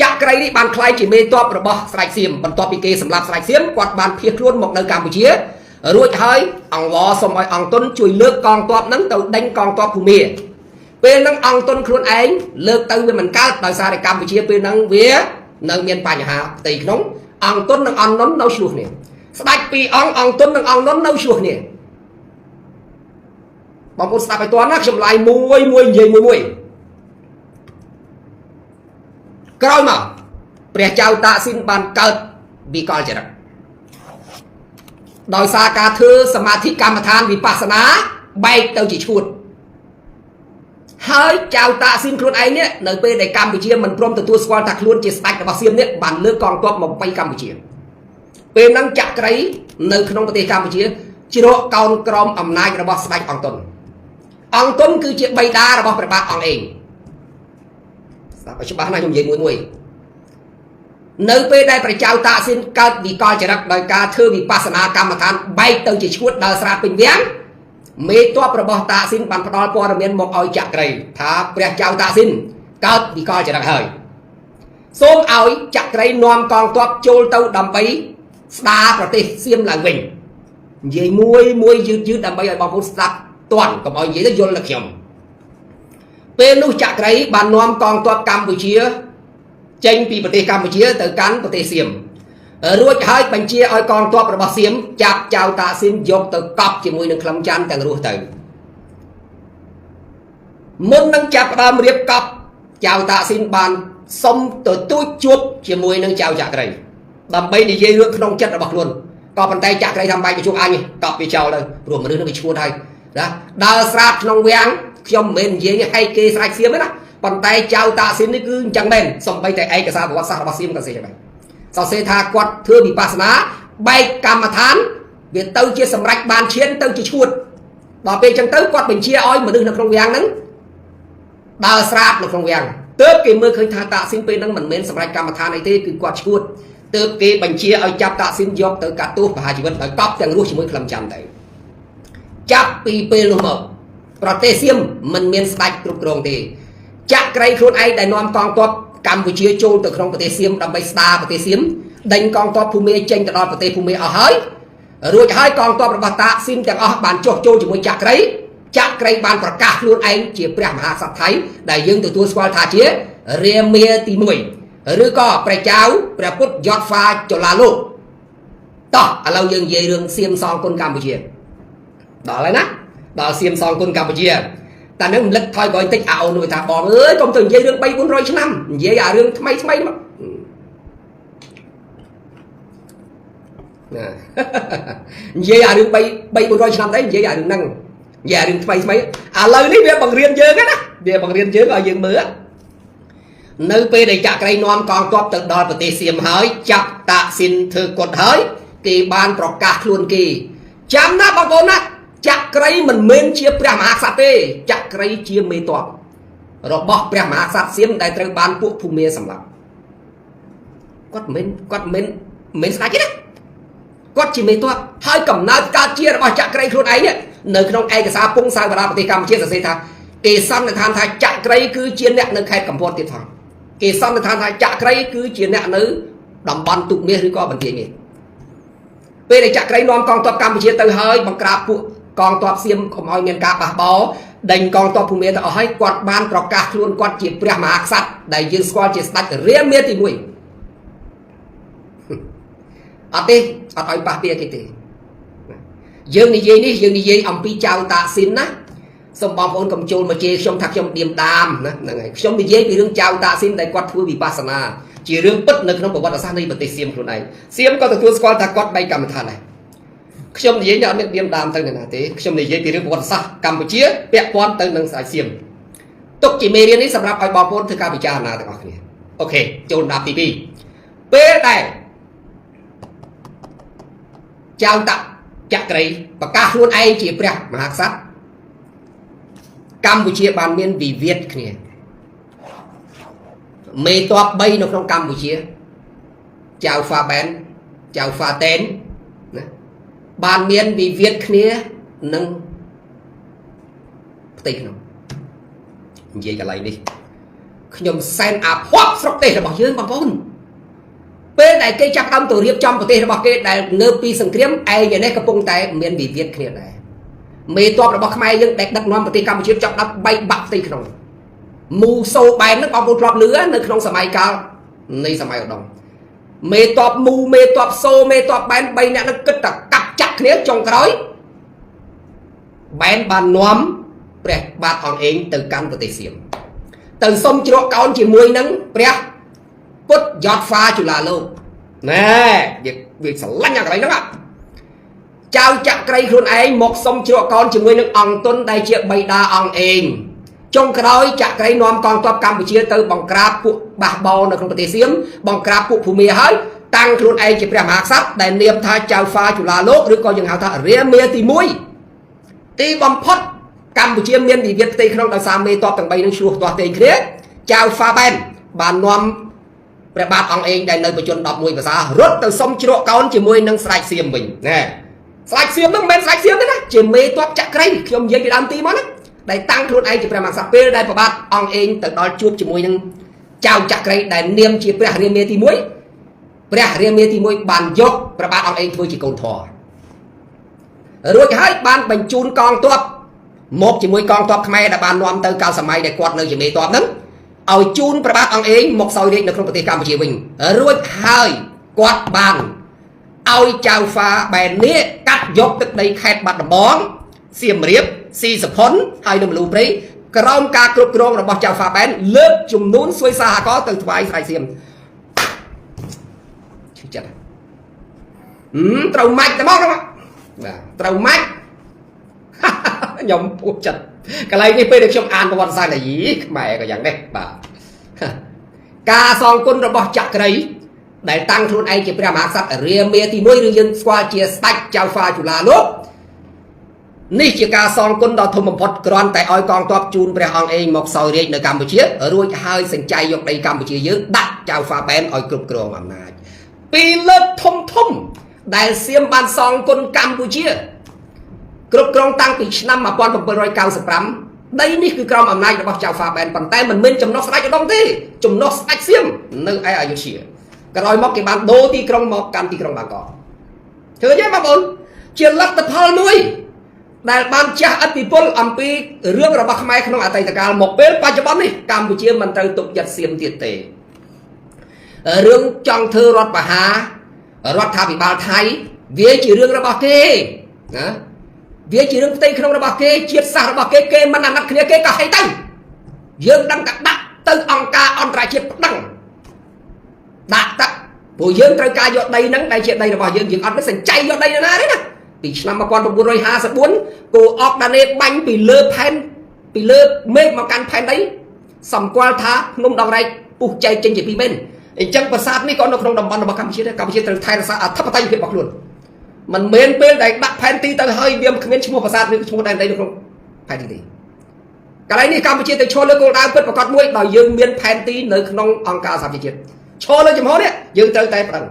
ចក្រីនេះបានក្លាយជាមេទ័ពរបស់ស្ដេចសៀមបន្ទាប់ពីគេសម្លាប់ស្ដេចសៀមគាត់បានភៀសខ្លួនមកនៅកម្ពុជារួចហើយអង្វរសុំឲ្យអង្គតុនជួយលើកកងទ័ពហ្នឹងទៅដេញកងទ័ពភូមាពេលហ្នឹងអង្គតុនខ្លួនឯងលើកទៅវាមិនកើតដោយសារតែកម្ពុជាពេលហ្នឹងវានៅមានបញ្ហាផ្ទៃក្នុងអង្គតុននិងអង្គនុននៅឆ្លោះគ្នាស្ដេចពីរអង្គអង្គតុននិងអង្គនុននៅឆ្លោះគ្នាបងប្អូនស្ដាប់ឲ្យទាន់ណាខ្ញុំឡាយមួយមួយនិយាយមួយមួយក្រោយមកព្រះចៅតាស៊ីនបានកើតវិកលចរិតដោយសារការធ្វើសមាធិកម្មដ្ឋានវិបស្សនាបែកទៅជាឈួតហើយចៅតាស៊ីនខ្លួនឯងនេះនៅពេលដែលកម្ពុជាមិនព្រមទទួលស្គាល់ថាខ្លួនជាស្ដេចរបស់សៀមនេះបានលើកកងទ័ពមកបៃកម្ពុជាពេលហ្នឹងចក្រីនៅក្នុងប្រទេសកម្ពុជាជ្រកកោនក្រោមអំណាចរបស់ស្ដេចអង្គតុនអង្គតុនគឺជាបិតារបស់ព្រះបាទអង្គឯងស្ដាប់ឲ្យច្បាស់ណាខ្ញុំនិយាយមួយមួយ នៅពេលដែលព្រះចៅតាក់ស៊ីនកើតវិកលចរិតដោយការធ្វើវិបស្សនាកម្មដ្ឋានបែកទៅជាឈួតដើរស្រាតពេញវាំងមេតបរបស់តាក់ស៊ីនបានផ្ដល់ព័ត៌មានមកឲ្យចក្រីថាព្រះចៅតាក់ស៊ីនកើតវិកលចរិតហើយសូមឲ្យចក្រីនាំកងទ័ពចូលទៅដើម្បីស្ដារប្រទេសសៀមឡើងវិញនិយាយមួយមួយយឺតយឺតដើម្បីឲ្យបងប្អូនស្ដាប់ទាន់កុំឲ្យនិយាយទៅយល់ដល់ខ្ញុំពេលនោះចក្រីបាននាំកងទ័ពកម្ពុជាចេញពីប្រទេសកម្ពុជាទៅកាន់ប្រទេសសៀមរួចហើយបញ្ជាឲ្យកងទ័ពរបស់សៀមចាប់ចៅតាស៊ីនយកទៅកប់ជាមួយនឹងខ្លឹមច័ន្ទទាំងរស់ទៅមុននឹងចាប់ផ្ដើមរៀបកប់ចៅតាស៊ីនបានសុំទៅទូចជួបជាមួយនឹងចៅចក្រីដើម្បីនិយាយរឿងក្នុងចិត្តរបស់ខ្លួនក៏ប៉ុន្តែចក្រីថាមិនបាច់ទៅជួបអញកប់វាចោលទៅព្រោះមនុស្សនឹងវាឈួតហើយណាដើរស្រាតក្នុងវាំងខ្ញុំមិនមែននិយាយឲ្យគេស្រេចសៀមទេណាប៉ុន្តែចៅតាស៊ីននេះគឺអញ្ចឹងមែនសំបីតែឯកសារប្រវត្តិសាស្ត្ររបស់សៀមក៏សេចឹងដែរសរសេរថាគាត់ធ្វើវិបស្សនាបែកកម្មដ្ឋានវាទៅជាសម្រេចបានឈានទៅជាឈួតដល់ពេលអញ្ចឹងទៅគាត់បញ្ជាឲ្យមនុស្សនៅក្នុងវាំងហ្នឹងដើរស្រាតនៅក្នុងវាំងទើបគេមើលឃើញថាតាស៊ីនពេលហ្នឹងមិនមែនសម្រេចកម្មដ្ឋានអីទេគឺគាត់ឈួតទើបគេបញ្ជាឲ្យចាប់តាស៊ីនយកទៅកាត់ទោសប្រហារជីវិតដោយកប់ទាំងរស់ជាមួយខ្លឹមចាំទៅចាប់ពីពេលនោះមកប្រទេសសៀមមិនមានស្ដេចគ្រប់គ្រងទេចក្រីខ្លួនឯងដែលនាំកងទ័ពកម្ពុជាចូលទៅក្នុងប្រទេសសៀមដើម្បីស្ដារប្រទេសសៀមដេញកងទ័ពភូមាចេញទៅដល់ប្រទេសភូមាអស់ហើយរួចហើយកងទ័ពរបស់តាស៊ីមទាំងអស់បានចុះចូលជាមួយចក្រីចក្រីបានប្រកាសខ្លួនឯងជាព្រះមហាក្សត្រថៃដែលយើងទទួលស្គាល់ថាជារាមាទី1ឬក៏ព្រះចៅព្រះពុទ្ធយតហ្វាចលាលោកតោះឥឡូវយើងនិយាយរឿងសៀមសងគុណកម្ពុជាដល់ហើយណាដល់សៀមសងគុណកម្ពុជាតែនឹងរំលឹកថយក្រោយតិចអាអូននោះថាបងអើយកុំទៅនិយាយរឿង3 400ឆ្នាំនិយាយអារឿងថ្មីថ្មីមកណានិយាយអារឿង3 3 400ឆ្នាំដែរនិយាយអារឿងហ្នឹងនិយាយអារឿងថ្មីថ្មីឥឡូវនេះវាបង្រៀនយើងណាវាបង្រៀនយើងឲ្យយើងមើលនៅពេលដែលចក្រីនាំកងទ័ពទៅដល់ប្រទេសសៀមហើយចាប់តាស៊ីនធ្វើកុដហើយគេបានប្រកាសខ្លួនគេចាំណាបងប្អូនណាចក្រីមិនមែនជាព្រះមហាក្សត្រទេចក្រីជាមេតបរបស់ព្រះមហាក្សត្រសៀមដែលត្រូវបានពួកភូមាសម្លាប់គាត់មិនគាត់មិនមិនស្ដេចទេណាគាត់ជាមេតបហើយកំណើតកើតជារបស់ចក្រីខ្លួនឯងនៅក្នុងឯកសារពងសាវតាប្រទេសកម្ពុជាសរសេរថាគេសន្និដ្ឋានថាចក្រីគឺជាអ្នកនៅខេត្តកំពតទៀតផងគេសន្និដ្ឋានថាចក្រីគឺជាអ្នកនៅតំបន់ទូកមាសឬក៏បន្ទាយមាសពេលដែលចក្រីនាំកងទ័ពកម្ពុជាទៅហើយបង្ក្រាបពួកកងទ័ពសៀមកុំឲ្យមានការបះបោរដេញកងទ័ពភូមាទៅអស់ហើយគាត់បានប្រកាសខ្លួនគាត់ជាព្រះមហាក្សត្រដែលយើងស្គាល់ជាស្ដេចរាមាទី1អត់ទេអត់ឲ្យប៉ះពាគេទេយើងនិយាយនេះយើងនិយាយអំពីចៅតាស៊ីនណាសូមបងប្អូនកុំចូលមកជេរខ្ញុំថាខ្ញុំឌៀមដាមណាហ្នឹងហើយខ្ញុំនិយាយពីរឿងចៅតាស៊ីនដែលគាត់ធ្វើវិបស្សនាជារឿងពិតនៅក្នុងប្រវត្តិសាស្ត្រនៃប្រទេសសៀមខ្លួនឯងសៀមក៏ទទួលស្គាល់ថាគាត់បែកកម្មដ្ឋានដែរខ្ញុំនិយាយនេះអត់មានឌៀមដាមទៅនរណាទេខ្ញុំនិយាយពីរឿងប្រវត្តិសាស្ត្រកម្ពុជាពាក់ព័ន្ធទៅនឹងស្ដេចសៀមទុកជាមេរៀននេះសម្រាប់ឲ្យបងប្អូនធ្វើការពិចារណាទាំងអស់គ្នាអូខេចូលលំដាប់ទី2ពេលដែលចៅតចក្រីប្រកាសខ្លួនឯងជាព្រះមហាក្សត្រកម្ពុជាបានមានវិវាទគ្នាមេតប3នៅក្នុងកម្ពុជាចៅហ្វាបែនចៅហ្វាតេនណាបានមានវិវាទគ្នានឹងផ្ទៃក្នុងនិយាយកន្លែងនេះខ្ញុំសែនអាភ័ព្វស្រុកទេសរបស់យើងបងប្អូនពេលដែលគេចាប់ដើមទៅរៀបចំប្រទេសរបស់គេដែលងើបពីសង្គ្រាមឯងឯនេះកំពុងតែមានវិវាទគ្នាដែរមេតបរបស់ខ្មែរយើងដែលដឹកនាំប្រទេសកម្ពុជាចាប់ដើមបែកបាក់ផ្ទៃក្នុងមូសូបែនហ្នឹងបងប្អូនធ្លាប់លឺនៅក្នុងសម័យកាលនៃសម័យឧដុង្គមេតបមូមេតបសូមេតបបែន3នាក់ហ្នឹងគិតតែកាប់ចាក់គ្នាចុងក្រោយបែនបាននាំព្រះបាទអង្គឯងទៅកាន់ប្រទេសសៀមទៅសុំជ្រកកោនជាមួយនឹងព្រះពុទ្ធយតហ្វាជុលាលោកណែវាស្រឡាញ់អាកន្លែងហ្នឹងចៅចក្រីខ្លួនឯងមកសុំជ្រកកោនជាមួយនឹងអង្គតុនដែលជាបិតាអង្គឯងចុងក្រោយចក្រីនាំកងទ័ពកម្ពុជាទៅបង្ក្រាបពួកបះបោនៅក្នុងប្រទេសសៀមបង្ក្រាបពួកភូមាហើយតាំងខ្លួនឯងជាព្រះមហាក្សត្រដែលនាមថាចៅហ្វាជុលាលោកឬក៏យើងហៅថារាមាទី1ទីបំផុតកម្ពុជាមានវិវាទផ្ទៃក្នុងដោយសារមេតបទាំង3នឹងឆ្លោះទាស់ទែងគ្នាចៅហ្វាបែនបាននាំ ព្រះបាទអង្គឯងដែលនៅបជន11ភាសារត់ទៅសុំជ្រកកោនជាមួយនឹងស្ដេចសៀមវិញណែស្ដេចសៀមហ្នឹងមិនមែនស្ដេចសៀមទេណាជាមេទ័ពចក្រីខ្ញុំនិយាយពីដើមទីមកណាដែលតាំងខ្លួនឯងជាព្រះមហាក្សត្រពេលដែលព្រះបាទអង្គឯងទៅដល់ជួបជាមួយនឹងចៅចក្រីដែលនាមជាព្រះរាមាទី1ព្រះរាមាទី1បានយកព្រះបាទអង្គឯងធ្វើជាកូនធររួចហើយបានបញ្ជូនកងទ័ពមកជាមួយកងទ័ពខ្មែរដែលបាននាំទៅកាលសម័យដែលគាត់នៅជាមេទ័ពហ្នឹងឲ្យជូនព្រះបាទអង្គឯងមកសោយរាជនៅក្នុងប្រទេសកម្ពុជាវិញរួចហើយគាត់បានឲ្យចៅហ្វាបែននេះកាត់យកទឹកដីខេត្តបាត់ដំបងសៀមរាបស៊ីសុផុនហើយនៅមលូព្រៃក្រោមការគ្រប់គ្រងរបស់ចៅហ្វាបែនលើកចំនួនសួយសាហករទៅថ្វាយស្រែកសៀមឈឺចិត្តត្រូវម៉ាច់តែមកបាទត្រូវម៉ាច់ខ្ញុំពួតចិត្តកន្លែងនេះពេលដែលខ្ញុំអានប្រវត្តិសាស្ត្រយីខ្មែរក៏យ៉ាងនេះបាទការសងគុណរបស់ចក្រីដែលតាំងខ្លួនឯងជាព្រះមហាក្សត្ររាមាទី1ឬយើងស្គាល់ជាស្ដេចចៅហ្វាជូឡាលោកនេះជាការសងគុណដ៏ធំបំផុតគ្រាន់តែឲ្យកងទ័ពជូនព្រះអង្គឯងមកសោយរាជនៅកម្ពុជារួចហើយសញ្ចៃយកដីកម្ពុជាយើងដាក់ចៅហ្វាបែនឲ្យគ្រប់គ្រងអំណាចពីលើកធំធំដែលសៀមបានសងគុណកម្ពុជាគ្រប់គ្រងតាំងពីឆ្នាំ1795ដីនេះគឺក្រោមអំណាចរបស់ចៅហ្វាបែនប៉ុន្តែមិនមានចំណុះស្ដេចឧត្តមទេចំណុះស្ដេចសៀមនៅឯអយុធ្យាក្រោយមកគេបានដូរទីក្រុងមកកាន់ទីក្រុងបាងកកឃើញទេបងប្អូនជាលទ្ធផលមួយដែលបានជះឥទ្ធិពលអំពីរឿងរបស់ខ្មែរក្នុងអតីតកាលមកពេលបច្ចុប្បន្ននេះកម្ពុជាមិនត្រូវទុកចិត្តសៀមទៀតទេរឿងចង់ធ្វើរដ្ឋបហារដ្ឋាភិបាលថៃវាជារឿងរបស់គេណាវាជារឿងផ្ទៃក្នុងរបស់គេជាតិសាសន៍របស់គេគេមិនអាណិតគ្នាគេក៏ហីទៅយើងដឹងតែដាក់ទៅអង្គការអន្តរជាតិប្តឹងដាក់ទៅព្រោះយើងត្រូវការយកដីហ្នឹងដែលជាដីរបស់យើងយើងអត់មានសញ្ចៃយកដីណាទេណាពីឆ្នាំ1954គោអកដានេបាញ់ពីលើផែនពីលើមេឃមកកាន់ផែនដីសម្គាល់ថាភ្នំដងរែកពុះចែកចេញជាពីរមែនអញ្ចឹងប្រាសាទនេះក៏នៅក្នុងតំបន់របស់កម្ពុជាដែរកម្ពុជាត្រូវថែរក្សាអធិបតេយ្យភាពរបស់ខ្លួនមិនមែនពេលដែលដាក់ផែនទីទៅហើយវាគ្មានឈ្មោះប្រាសាទឬឈ្មោះដែនដីនៅក្នុងផែនទីទេកន្លែងនេះកម្ពុជាទៅឈរលើគោលដៅពិតប្រាកដមួយដោយយើងមានផែនទីនៅក្នុងអង្គការសហប្រជាជាតិឈរលើចំហនេះយើងត្រូវតែប្រឹង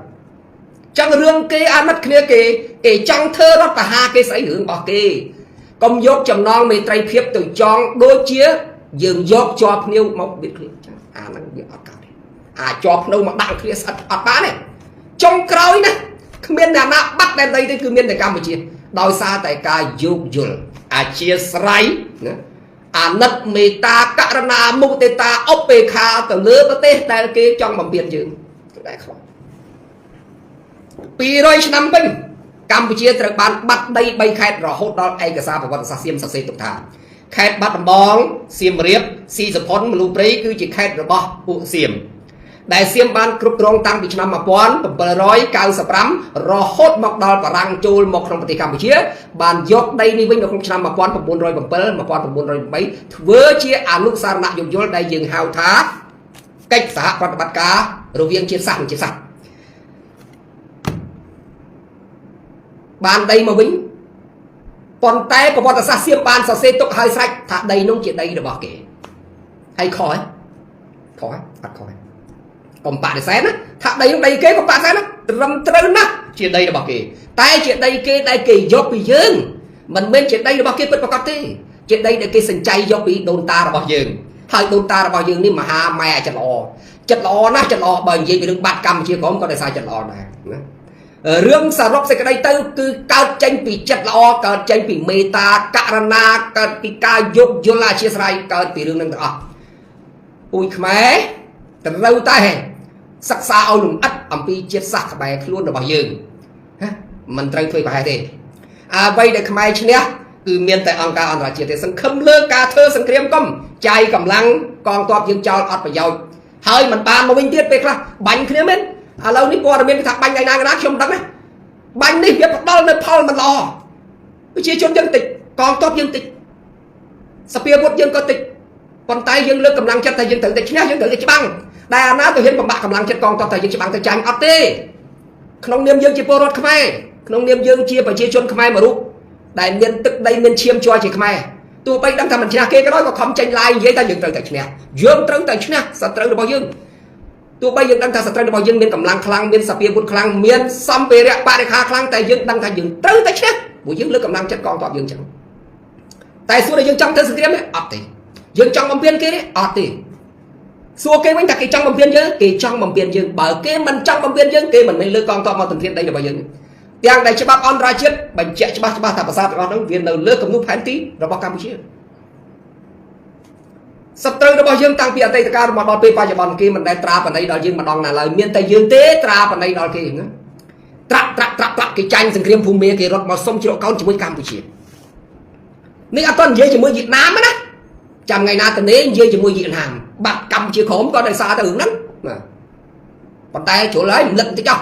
ចឹងរឿងគេអាណិតគ្នាគេគេចង់ធ្វើរដ្ឋប្រហារគេស្អីរឿងរបស់គេកុំយកចំណងមេត្រីភាពទៅចងដូចជាយើងយកជាប់ភ្នៀវមកបៀតគ្នាចឹងអាហ្នឹងវាអត់កើតទេអាចជាប់ភ្នៅមកដាក់គ្នាស្អិតអត់បានទេចុងក្រោយណាគ្មានអ្នកណាបាត់ដែនដីទេគឺមានតែកម្ពុជាដោយសារតែការយោគយល់អធិស្ឋ័យណាអាណិតមេត្តាករណាមុទិតាឧបេក្ខាទៅលើប្រទេសដែលគេចង់បំពេញយើងតែខ្វះ200ឆ្នាំវិញកម្ពុជាត្រូវបានបាត់ដី3ខេត្តរហូតដល់ឯកសារប្រវត្តិសាស្ត្រសៀមសរសេរទុកថាខេត្តបាត់ដំបងសៀមរាបស៊ីសុផុនមលូព្រៃគឺជាខេត្តរបស់ពួកសៀមដែលសៀមបានគ្រប់គ្រងតាំងពីឆ្នាំ1795រហូតមកដល់បារាំងចូលមកក្នុងប្រទេសកម្ពុជាបានយកដីនេះវិញនៅក្នុងឆ្នាំ1907 1908ធ្វើជាអនុសារណៈយោគយល់ដែលយើងហៅថាកិច្ចសហប្រតិបត្តិការរវាងជាតិសាសន៍និងជាតិសាសន៍បានដីមកវិញប៉ុន្តែប្រវត្តិសាស្ត្រសៀមបានសរសេរទុកឲ្យស្រេចថាដីនោះជាដីរបស់គេហើយខុសហ៎ខុសហ៎អត់ខុសហ៎កុំបដិសេធណាថាដីនោះដីគេកុំបដិសេធណាត្រឹមត្រូវណាស់ជាដីរបស់គេតែជាដីគេដែលគេយកពីយើងមិនមែនជាដីរបស់គេពិតប្រាកដទេជាដីដែលគេសញ្ចៃយកពីដូនតារបស់យើងហើយដូនតារបស់យើងនេះមហាម៉ែចិត្តល្អចិត្តល្អណាស់ចិត្តល្អបើនិយាយពីរឿងបាត់កម្ពុជាក្រមក៏ដោយសារចិត្តល្អដែរណារឿងសរុបសេចក្តីទៅគឺកើតចេញពីចិត្តល្អកើតចេញពីមេត្តាករណាកើតពីការយោគយល់អធិស្ឋានកើតពីរឿងនឹងទាំងអស់ពូជខ្មែរត្រូវតែសិក្សាឲ្យលម្អិតអំពីជាតិសាសន៍ក្បែរខ្លួនរបស់យើងណាមិនត្រូវធ្វើប្រហែសទេអ្វីដែលខ្មែរឈ្នះគឺមានតែអង្គការអន្តរជាតិទេសង្ឃឹមលើការធ្វើសង្គ្រាមកុំចាយកម្លាំងកងទ័ពយើងចោលអត់ប្រយោជន៍ហើយមិនបានមកវិញទៀតពេលខ្លះបាញ់គ្នាមែនឥឡូវនេះព័ត៌មានគេថាបាញ់ឯណាកណាខ្ញុំមិនដឹងណាបាញ់នេះវាផ្ដល់នៅផលមិនល្អប្រជាជនយើងតិចកងទ័ពយើងតិចសភាវុធយើងក៏តិចប៉ុន្តែយើងលើកកម្លាំងចិត្តថាយើងត្រូវតែឈ្នះយើងត្រូវតែច្បាំងដែលអាណាទៅហ៊ានបំបាក់កម្លាំងចិត្តកងទ័ពថាយើងច្បាំងទៅចាញ់អត់ទេក្នុងនាមយើងជាពលរដ្ឋខ្មែរក្នុងនាមយើងជាប្រជាជនខ្មែរមួយរូបដែលមានទឹកដីមានឈាមជ័រជាខ្មែរទោះបីដឹងថាមិនឈ្នះគេក៏ដោយក៏ខំចេញឡាយនិយាយថាយើងត្រូវតែឈ្នះយើងត្រូវតែឈ្នះសត្រូវរបស់យើង ទោះបីយើងដឹងថាសត្រូវរបស់យើងមានកម្លាំងខ្លាំងមានសភាវុធខ្លាំងមានសម្ភារៈបរិក្ខារខ្លាំងតែយើងដឹងថាយើងត្រូវតែឈ្នះព្រោះយើងលើកកម្លាំងចិត្តកងទ័ពយើងចឹងតែសួរថាយើងចង់ធ្វើសង្គ្រាមទេអត់ទេយើងចង់បំពេញគេទេអត់ទេសួរគេវិញថាគេចង់បំពេញយើងគេចង់បំពេញយើងបើគេមិនចង់បំពេញយើងគេមិនមែនលើកកងទ័ពមកទន្ទ្រានដីរបស់យើងទាំងដែលច្បាប់អន្តរជាតិបញ្ជាក់ច្បាស់ច្បាស់ថាប្រាសាទទាំងអស់ហ្នឹងវានៅលើគំនូសផែនទីរបស់កម្ពុជាសត្រូវរបស់យើងតាំងពីអតីតកាលមកដល់ពេលបច្ចុប្បន្នគេមិនដែលត្រាបណីដល់យើងម្ដងណាឡើយមានតែយើងទេត្រាបណីដល់គេណាត្រាក់ត្រាក់ត្រាក់ត្រាក់គេចាញ់សង្គ្រាមភូមិគេរត់មកសុំជ្រកកោនជាមួយកម្ពុជានេះអត់តនិយាយជាមួយវៀតណាមណាចាំថ្ងៃណាតនេនិយាយជាមួយវៀតណាមបាត់កម្ពុជាក្រមក៏ដោយសារតែរឿងហ្នឹងណាប៉ុន្តែជ្រុលហើយរំលឹកបន្តិចចុះ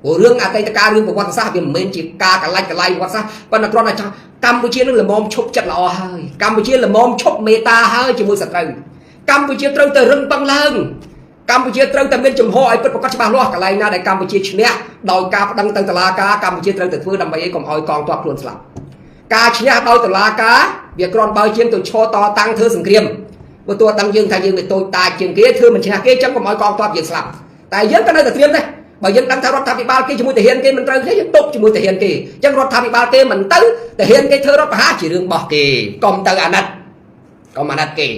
ព្រោះរឿងអតីតកាលរឿងប្រវត្តិសាស្ត្រវាមិនមែនជាការកលាច់កលាយប្រវត្តិសាស្ត្រប៉ុន្តែគ្រាន់តែចង់កម្ពុជានឹងល្មមឈប់ចិត្តល្អហើយកម្ពុជាល្មមឈប់មេត្តាហើយជាមួយសត្រូវកម្ពុជាត្រូវតែរឹងប៉ឹងឡើងកម្ពុជាត្រូវតែមានចំហឲ្យពិតប្រាកដច្បាស់លាស់កន្លែងណាដែលកម្ពុជាឈ្នះដោយការប្តឹងទៅតុលាការកម្ពុជាត្រូវតែធ្វើដើម្បីឲ្យកុំឲ្យកងទ័ពខ្លួនស្លាប់ការឈ្នះដោយតុលាការវាគ្រាន់បើជាងទៅឈរតតាំងធ្វើសង្គ្រាមព្រោះទោះដឹងយើងថាយើងវាតូចតាចជាងគេធ្វើមិនឈ្នះគេចឹងកុំឲ្យកងទ័ពយើងស្លាប់តែយើងក៏នៅតែត្រៀមដែរបើយើងដឹងថារដ្ឋាភិបាលគេជាមួយទាហានគេមិនត្រូវទេយើងទប់ជាមួយទាហានគេអញ្ចឹងរដ្ឋាភិបាលគេមិនទៅទាហានគេធ្វើរដ្ឋប្រហារជារឿងរបស់គេកុំទៅអាណិតកុំអាណិតគេ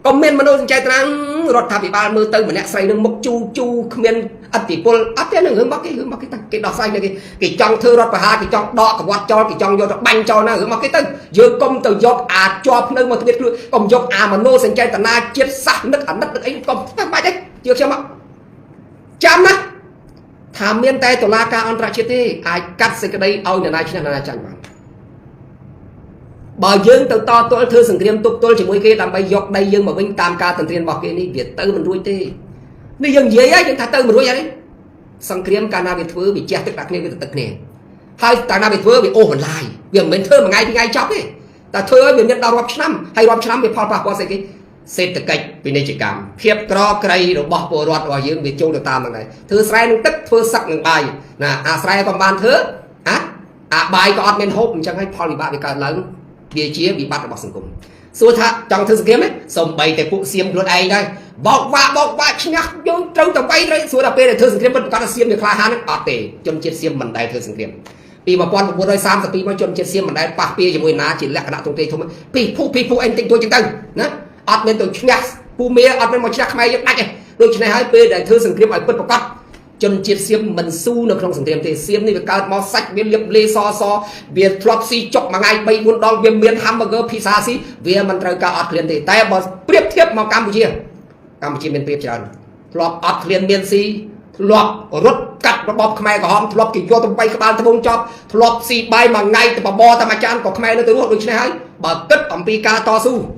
កុំមានមនុស្សចេតនារដ្ឋាភិបាលមើលទៅម្នាក់ស្រីនឹងមុខជូជូគ្មានអធិពលអត់ទេនឹងរឿងរបស់គេរឿងរបស់គេទៅគេដោះស្រាយគេគេចង់ធ្វើរដ្ឋប្រហារគេចង់ដកកវត្តចោលគេចង់យកទៅបាញ់ចោលណារឿងរបស់គេទៅយើងកុំទៅយកអាចប់នៅមកទ្វារខ្លួនកុំយកអាមនោសញ្ចេតនាជាតិសាសនឹកអាណិតនឹកអីកុំតែបាច់ទេជឿខ្ញុំមកចាំណាថាមានតែតុលាការអន្តរជាតិទេអាចកាត់សេចក្តីឲ្យនរណាឈ្នះនរណាចាញ់បានបើយើងទៅតទល់ធ្វើសង្គ្រាមទប់ទល់ជាមួយគេដើម្បីយកដីយើងមកវិញតាមការទន្ទ្រានរបស់គេនេះវាទៅមិនរួចទេនេះយើងនិយាយហើយយើងថាទៅមិនរួចហើយសង្គ្រាមកាលណាវាធ្វើវាជះទឹកដាក់គ្នាវាទៅទឹកគ្នាហើយកាលណាវាធ្វើវាអូសបន្លាយវាមិនមែនធ្វើមួយថ្ងៃពីរថ្ងៃចប់ទេតែធ្វើឲ្យវាមានដល់រាប់ឆ្នាំហើយរាប់ឆ្នាំវាផលប៉ះពាល់ស្អីគេសេដ្ឋកិច្ចពាណិជ្ជកម្មភាពក្រក្រៃរបស់ពលរដ្ឋរបស់យើងវាចូលទៅតាមហ្នឹងដែរធ្វើស្រែនឹងទឹកធ្វើសឹកនឹងបាយណាអាស្រែក៏បានធ្វើអាបាយក៏អត់មានហូបអញ្ចឹងហើយផលវិបាកវាកើតឡើងវាជាវិបត្តិរបស់សង្គមសួរថាចង់ធ្វើសង្គ្រាមទេសំបីតែពួកសៀមខ្លួនឯងដែរបោកវាក់បោកវាក់ឈ្នះយើងត្រូវតែវាយត្រូវសួរថាពេលដែលធ្វើសង្គ្រាមពិតប្រាកដសៀមវាក្លាហានអត់ទេជនជាតិសៀមមិនដែលធ្វើសង្គ្រាមពី1932មកជនជាតិសៀមមិនដែលប៉ះពាជាមួយណាជាលក្ខណៈទ្រង់ទ្រាយធំពីភុពីភុអីបន្តិចតួចចឹងទៅណាអត់មានទៅឈ្នះភូមាអត់មានមកឈ្នះខ្មែរយើងដាច់ទេដូច្នេះហើយពេលដែលធ្វើសង្គ្រាមឲ្យពិតប្រាកដជនជាតិសៀមមិនស៊ូនៅក្នុងសង្គ្រាមទេសៀមនេះវាកើតមកសាច់វាលៀបលេសសវាធ្លាប់ស៊ីចុកមួយថ្ងៃ3 4ដងវាមាន hamburger pizza ស៊ីវាមិនត្រូវការអត់ឃ្លានទេតែបើប្រៀបធៀបមកកម្ពុជាកម្ពុជាមានប្រៀបច្រើនធ្លាប់អត់ឃ្លានមានស៊ីធ្លាប់រត់កាត់របបខ្មែរក្រហមធ្លាប់គេយកទៅបីក្បាលត្បូងចប់ធ្លាប់ស៊ីបាយមួយថ្ងៃទៅបបរតែមួយចានក៏ខ្មែរនៅទៅរស់ដូច្នេះហើយបើគិតអំពីការតស៊ូ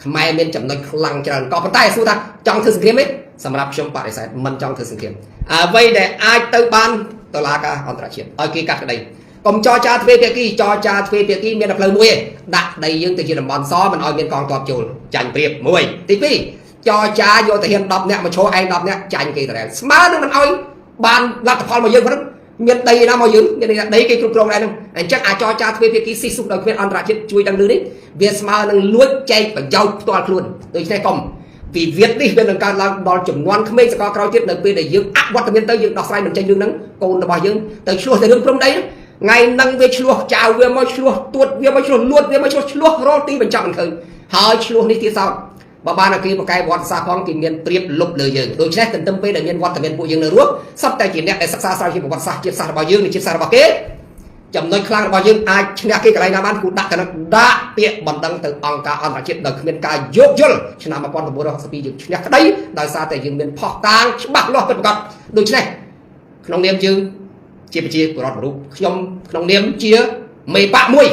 ខ្មែរមានចំណុចខ្លាំងច្រើនក៏ប៉ុន្តែសួរថាចង់ធ្វើសង្គ្រាមទេសម្រាប់ខ្ញុំបដិសេធមិនចង់ធ្វើសង្គ្រាមអ្វីដែលអាចទៅបានតុលាការអន្តរជាតិឲ្យគេកាត់ក្តីកុំចរចាទ្វេភាគីចរចាទ្វេភាគីមានតែផ្លូវមួយឯងដាក់ដីយើងទៅជាតំបន់សមិនឲ្យមានកងទ័ពចូលចាញ់ប្រៀបមួយទី2ចរចាយកទាហាន10នាក់មកឈរឯង10នាក់ចាញ់គេតរស្មើនឹងមិនឲ្យបានលទ្ធផលមកយើងហ្នឹងមានដីណាមកយើងមានដីគេគ្រប់គ្រងដែរហ្នឹងអញ្ចឹងអាចរចាទ្វេភាគីស៊ីសុសដោយគ្មានអន្តរជាតិជួយដឹងលឺនេះវាស្មើនឹងលួចចែកប្រយោជន៍ផ្ទាល់ខ្លួនដូច្នេះកុំវិវាទនេះវានឹងកើតឡើងដល់ចំនួនក្មេងសកលក្រោយទៀតនៅពេលដែលយើងអវត្តមានទៅយើងដោះស្រាយមិនចេញរឿងហ្នឹងកូនរបស់យើងទៅឆ្លោះតែរឿងព្រំដីថ្ងៃហ្នឹងវាឆ្លោះចៅវាមកឆ្លោះទួតវាមកឆ្លោះលួតវាមកឆ្លោះឆ្លោះរលទីបញ្ចប់មិនឃើញហើយឆ្លោះនេះទៀតសោតបើបានតែគេបកកែវត្តសាស្ត្រផងគេមានព្រៀបលុបលើយើងដូច្នេះទន្ទឹមពេលដែលមានវត្តមានពួកយើងនៅរស់សត្វតែជាអ្នកដែលសិក្សាស្រាវជ្រាវប្រវត្តិសាស្ត្រជាតិសាសន៍របស់យើងនិងជាតិសាសន៍របស់គេចំណុចខ្លាំងរបស់យើងអាចឈ្នះគេកន្លែងណាបានគូដាក់ទៅនឹងដាក់ពាក្យបណ្ដឹងទៅអង្គការអន្តរជាតិដោយគ្មានការយោគយល់ឆ្នាំ1962យើងឈ្នះក្តីដោយសារតែយើងមានផុសតាងច្បាស់លាស់ពិតប្រាកដដូច្នេះក្នុងនាមយើងជាប្រជាពលរដ្ឋរូបខ្ញុំក្នុងនាមជាមេបកមួយ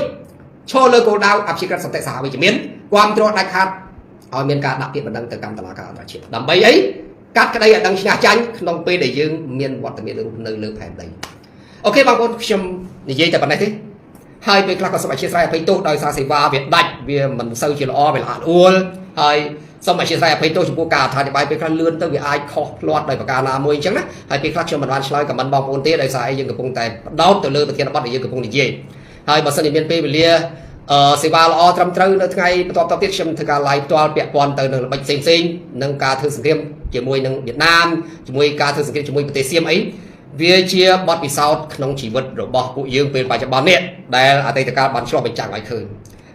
ឈរលើគោលដៅអព្យាក្រឹតសន្តិសហវិជ្ជមានគាំទ្រដាច់ខាតឲ្យមានការដាក់ពាក្យបណ្ដឹងទៅកម្មតុលាការអន្តរជាតិដើម្បីអីកាត់ក្តីឲ្យដឹងឈ្នះចាញ់ក្នុងពេលដែលយើងមានវត្តមានរស់នៅលើផែនដីអូខេបងប្អូនខ្ញុំនិយាយតែប៉ុណ្ណេះទេហើយពេលខ្លះក៏សូមអធិស្ឋានអភ័យទោសដោយសារសេវាវាដាច់វាមិនសូវជាល្អវាល្អអួលហើយសូមអធិស្ឋានអភ័យទោសចំពោះការអធិប្បាយពេលខ្លះលឿនទៅវាអាចខុសភ្លាត់ដោយប្រការណាមួយអញ្ចឹងណាហើយពេលខ្លះខ្ញុំមិនបានឆ្លើយខមមិនបងប្អូនទេដោយសារអីយើងកំពុងតែផ្ដោតទៅលើប្រធានបទដែលយើងកំពុងនិយាយហើយបើសិនជាមានពេលវេលា សេវាល្អត្រឹមត្រូវនៅថ្ងៃបន្ទាប់ៗទៀតខ្ញុំធ្វើការ live ផ្ទាល់ពាក់ព័ន្ធទៅនឹងល្បិចផ្សេងផ្សេងៗនិងការធ្វើសង្គ្រាមជាមួយនឹងវៀតណាមជាមួយការធ្វើសង្គ្រាមជាមួយប្រទេសសៀមអីវាជាបទពិសោធន៍ក្នុងជីវិតរបស់ពួកយើងពេលបច្ចុប្បន្ននេះដែលអតីតកាលបានឆ្លុះបញ្ចាំងឲ្យឃើញ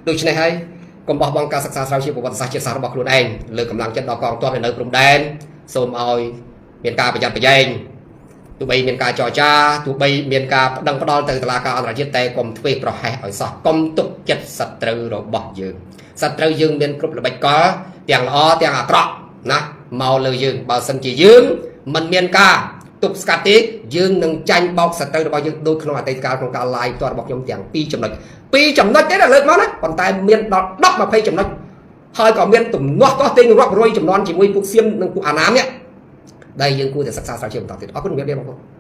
ដូច្នេះហើយកុំបោះបង់ការសិក្សាស្រាវជ្រាវប្រវត្តិសាស្ត្រជាតិសាសន៍របស់ខ្លួនឯងលើកកម្លាំងចិត្តដល់កងទ័ពដែលនៅព្រំដែនសូមឲ្យមានការប្រយ័ត្នប្រយែងទោះបីមានការចរចាទោះបីមានការប្តឹងផ្តល់ទៅតុលាការអន្តរជាតិតែកុំធ្វេសប្រហែសឲ្យសោះកុំទុកចិត្តសត្រូវរបស់យើងសត្រូវយើងមានគ្រប់ល្បិចកលទាំងល្អទាំងអាក្រក់ណាមកលើយើងបើសិនជាយើងមិនមានការទប់ស្កាត់ទេយើងនឹងចាញ់បោកសត្រូវរបស់យើងដូចក្នុងអតីតកាលក្នុងការ live ផ្ទាល់របស់ខ្ញុំទាំងពីរចំណុចពីរចំណុចទេណាលើកមកណាប៉ុន្តែមានដល់10 20ចំណុចហើយក៏មានទំនាស់ទាស់ទែងរាប់រយចំនួនជាមួយពួកសៀមនិងពួកអាណាមនេះដែលយើងគួរតែសិក្សាស្រាវជ្រាវបន្តទៀតអរគុណជំរាបលាបងប្អូន។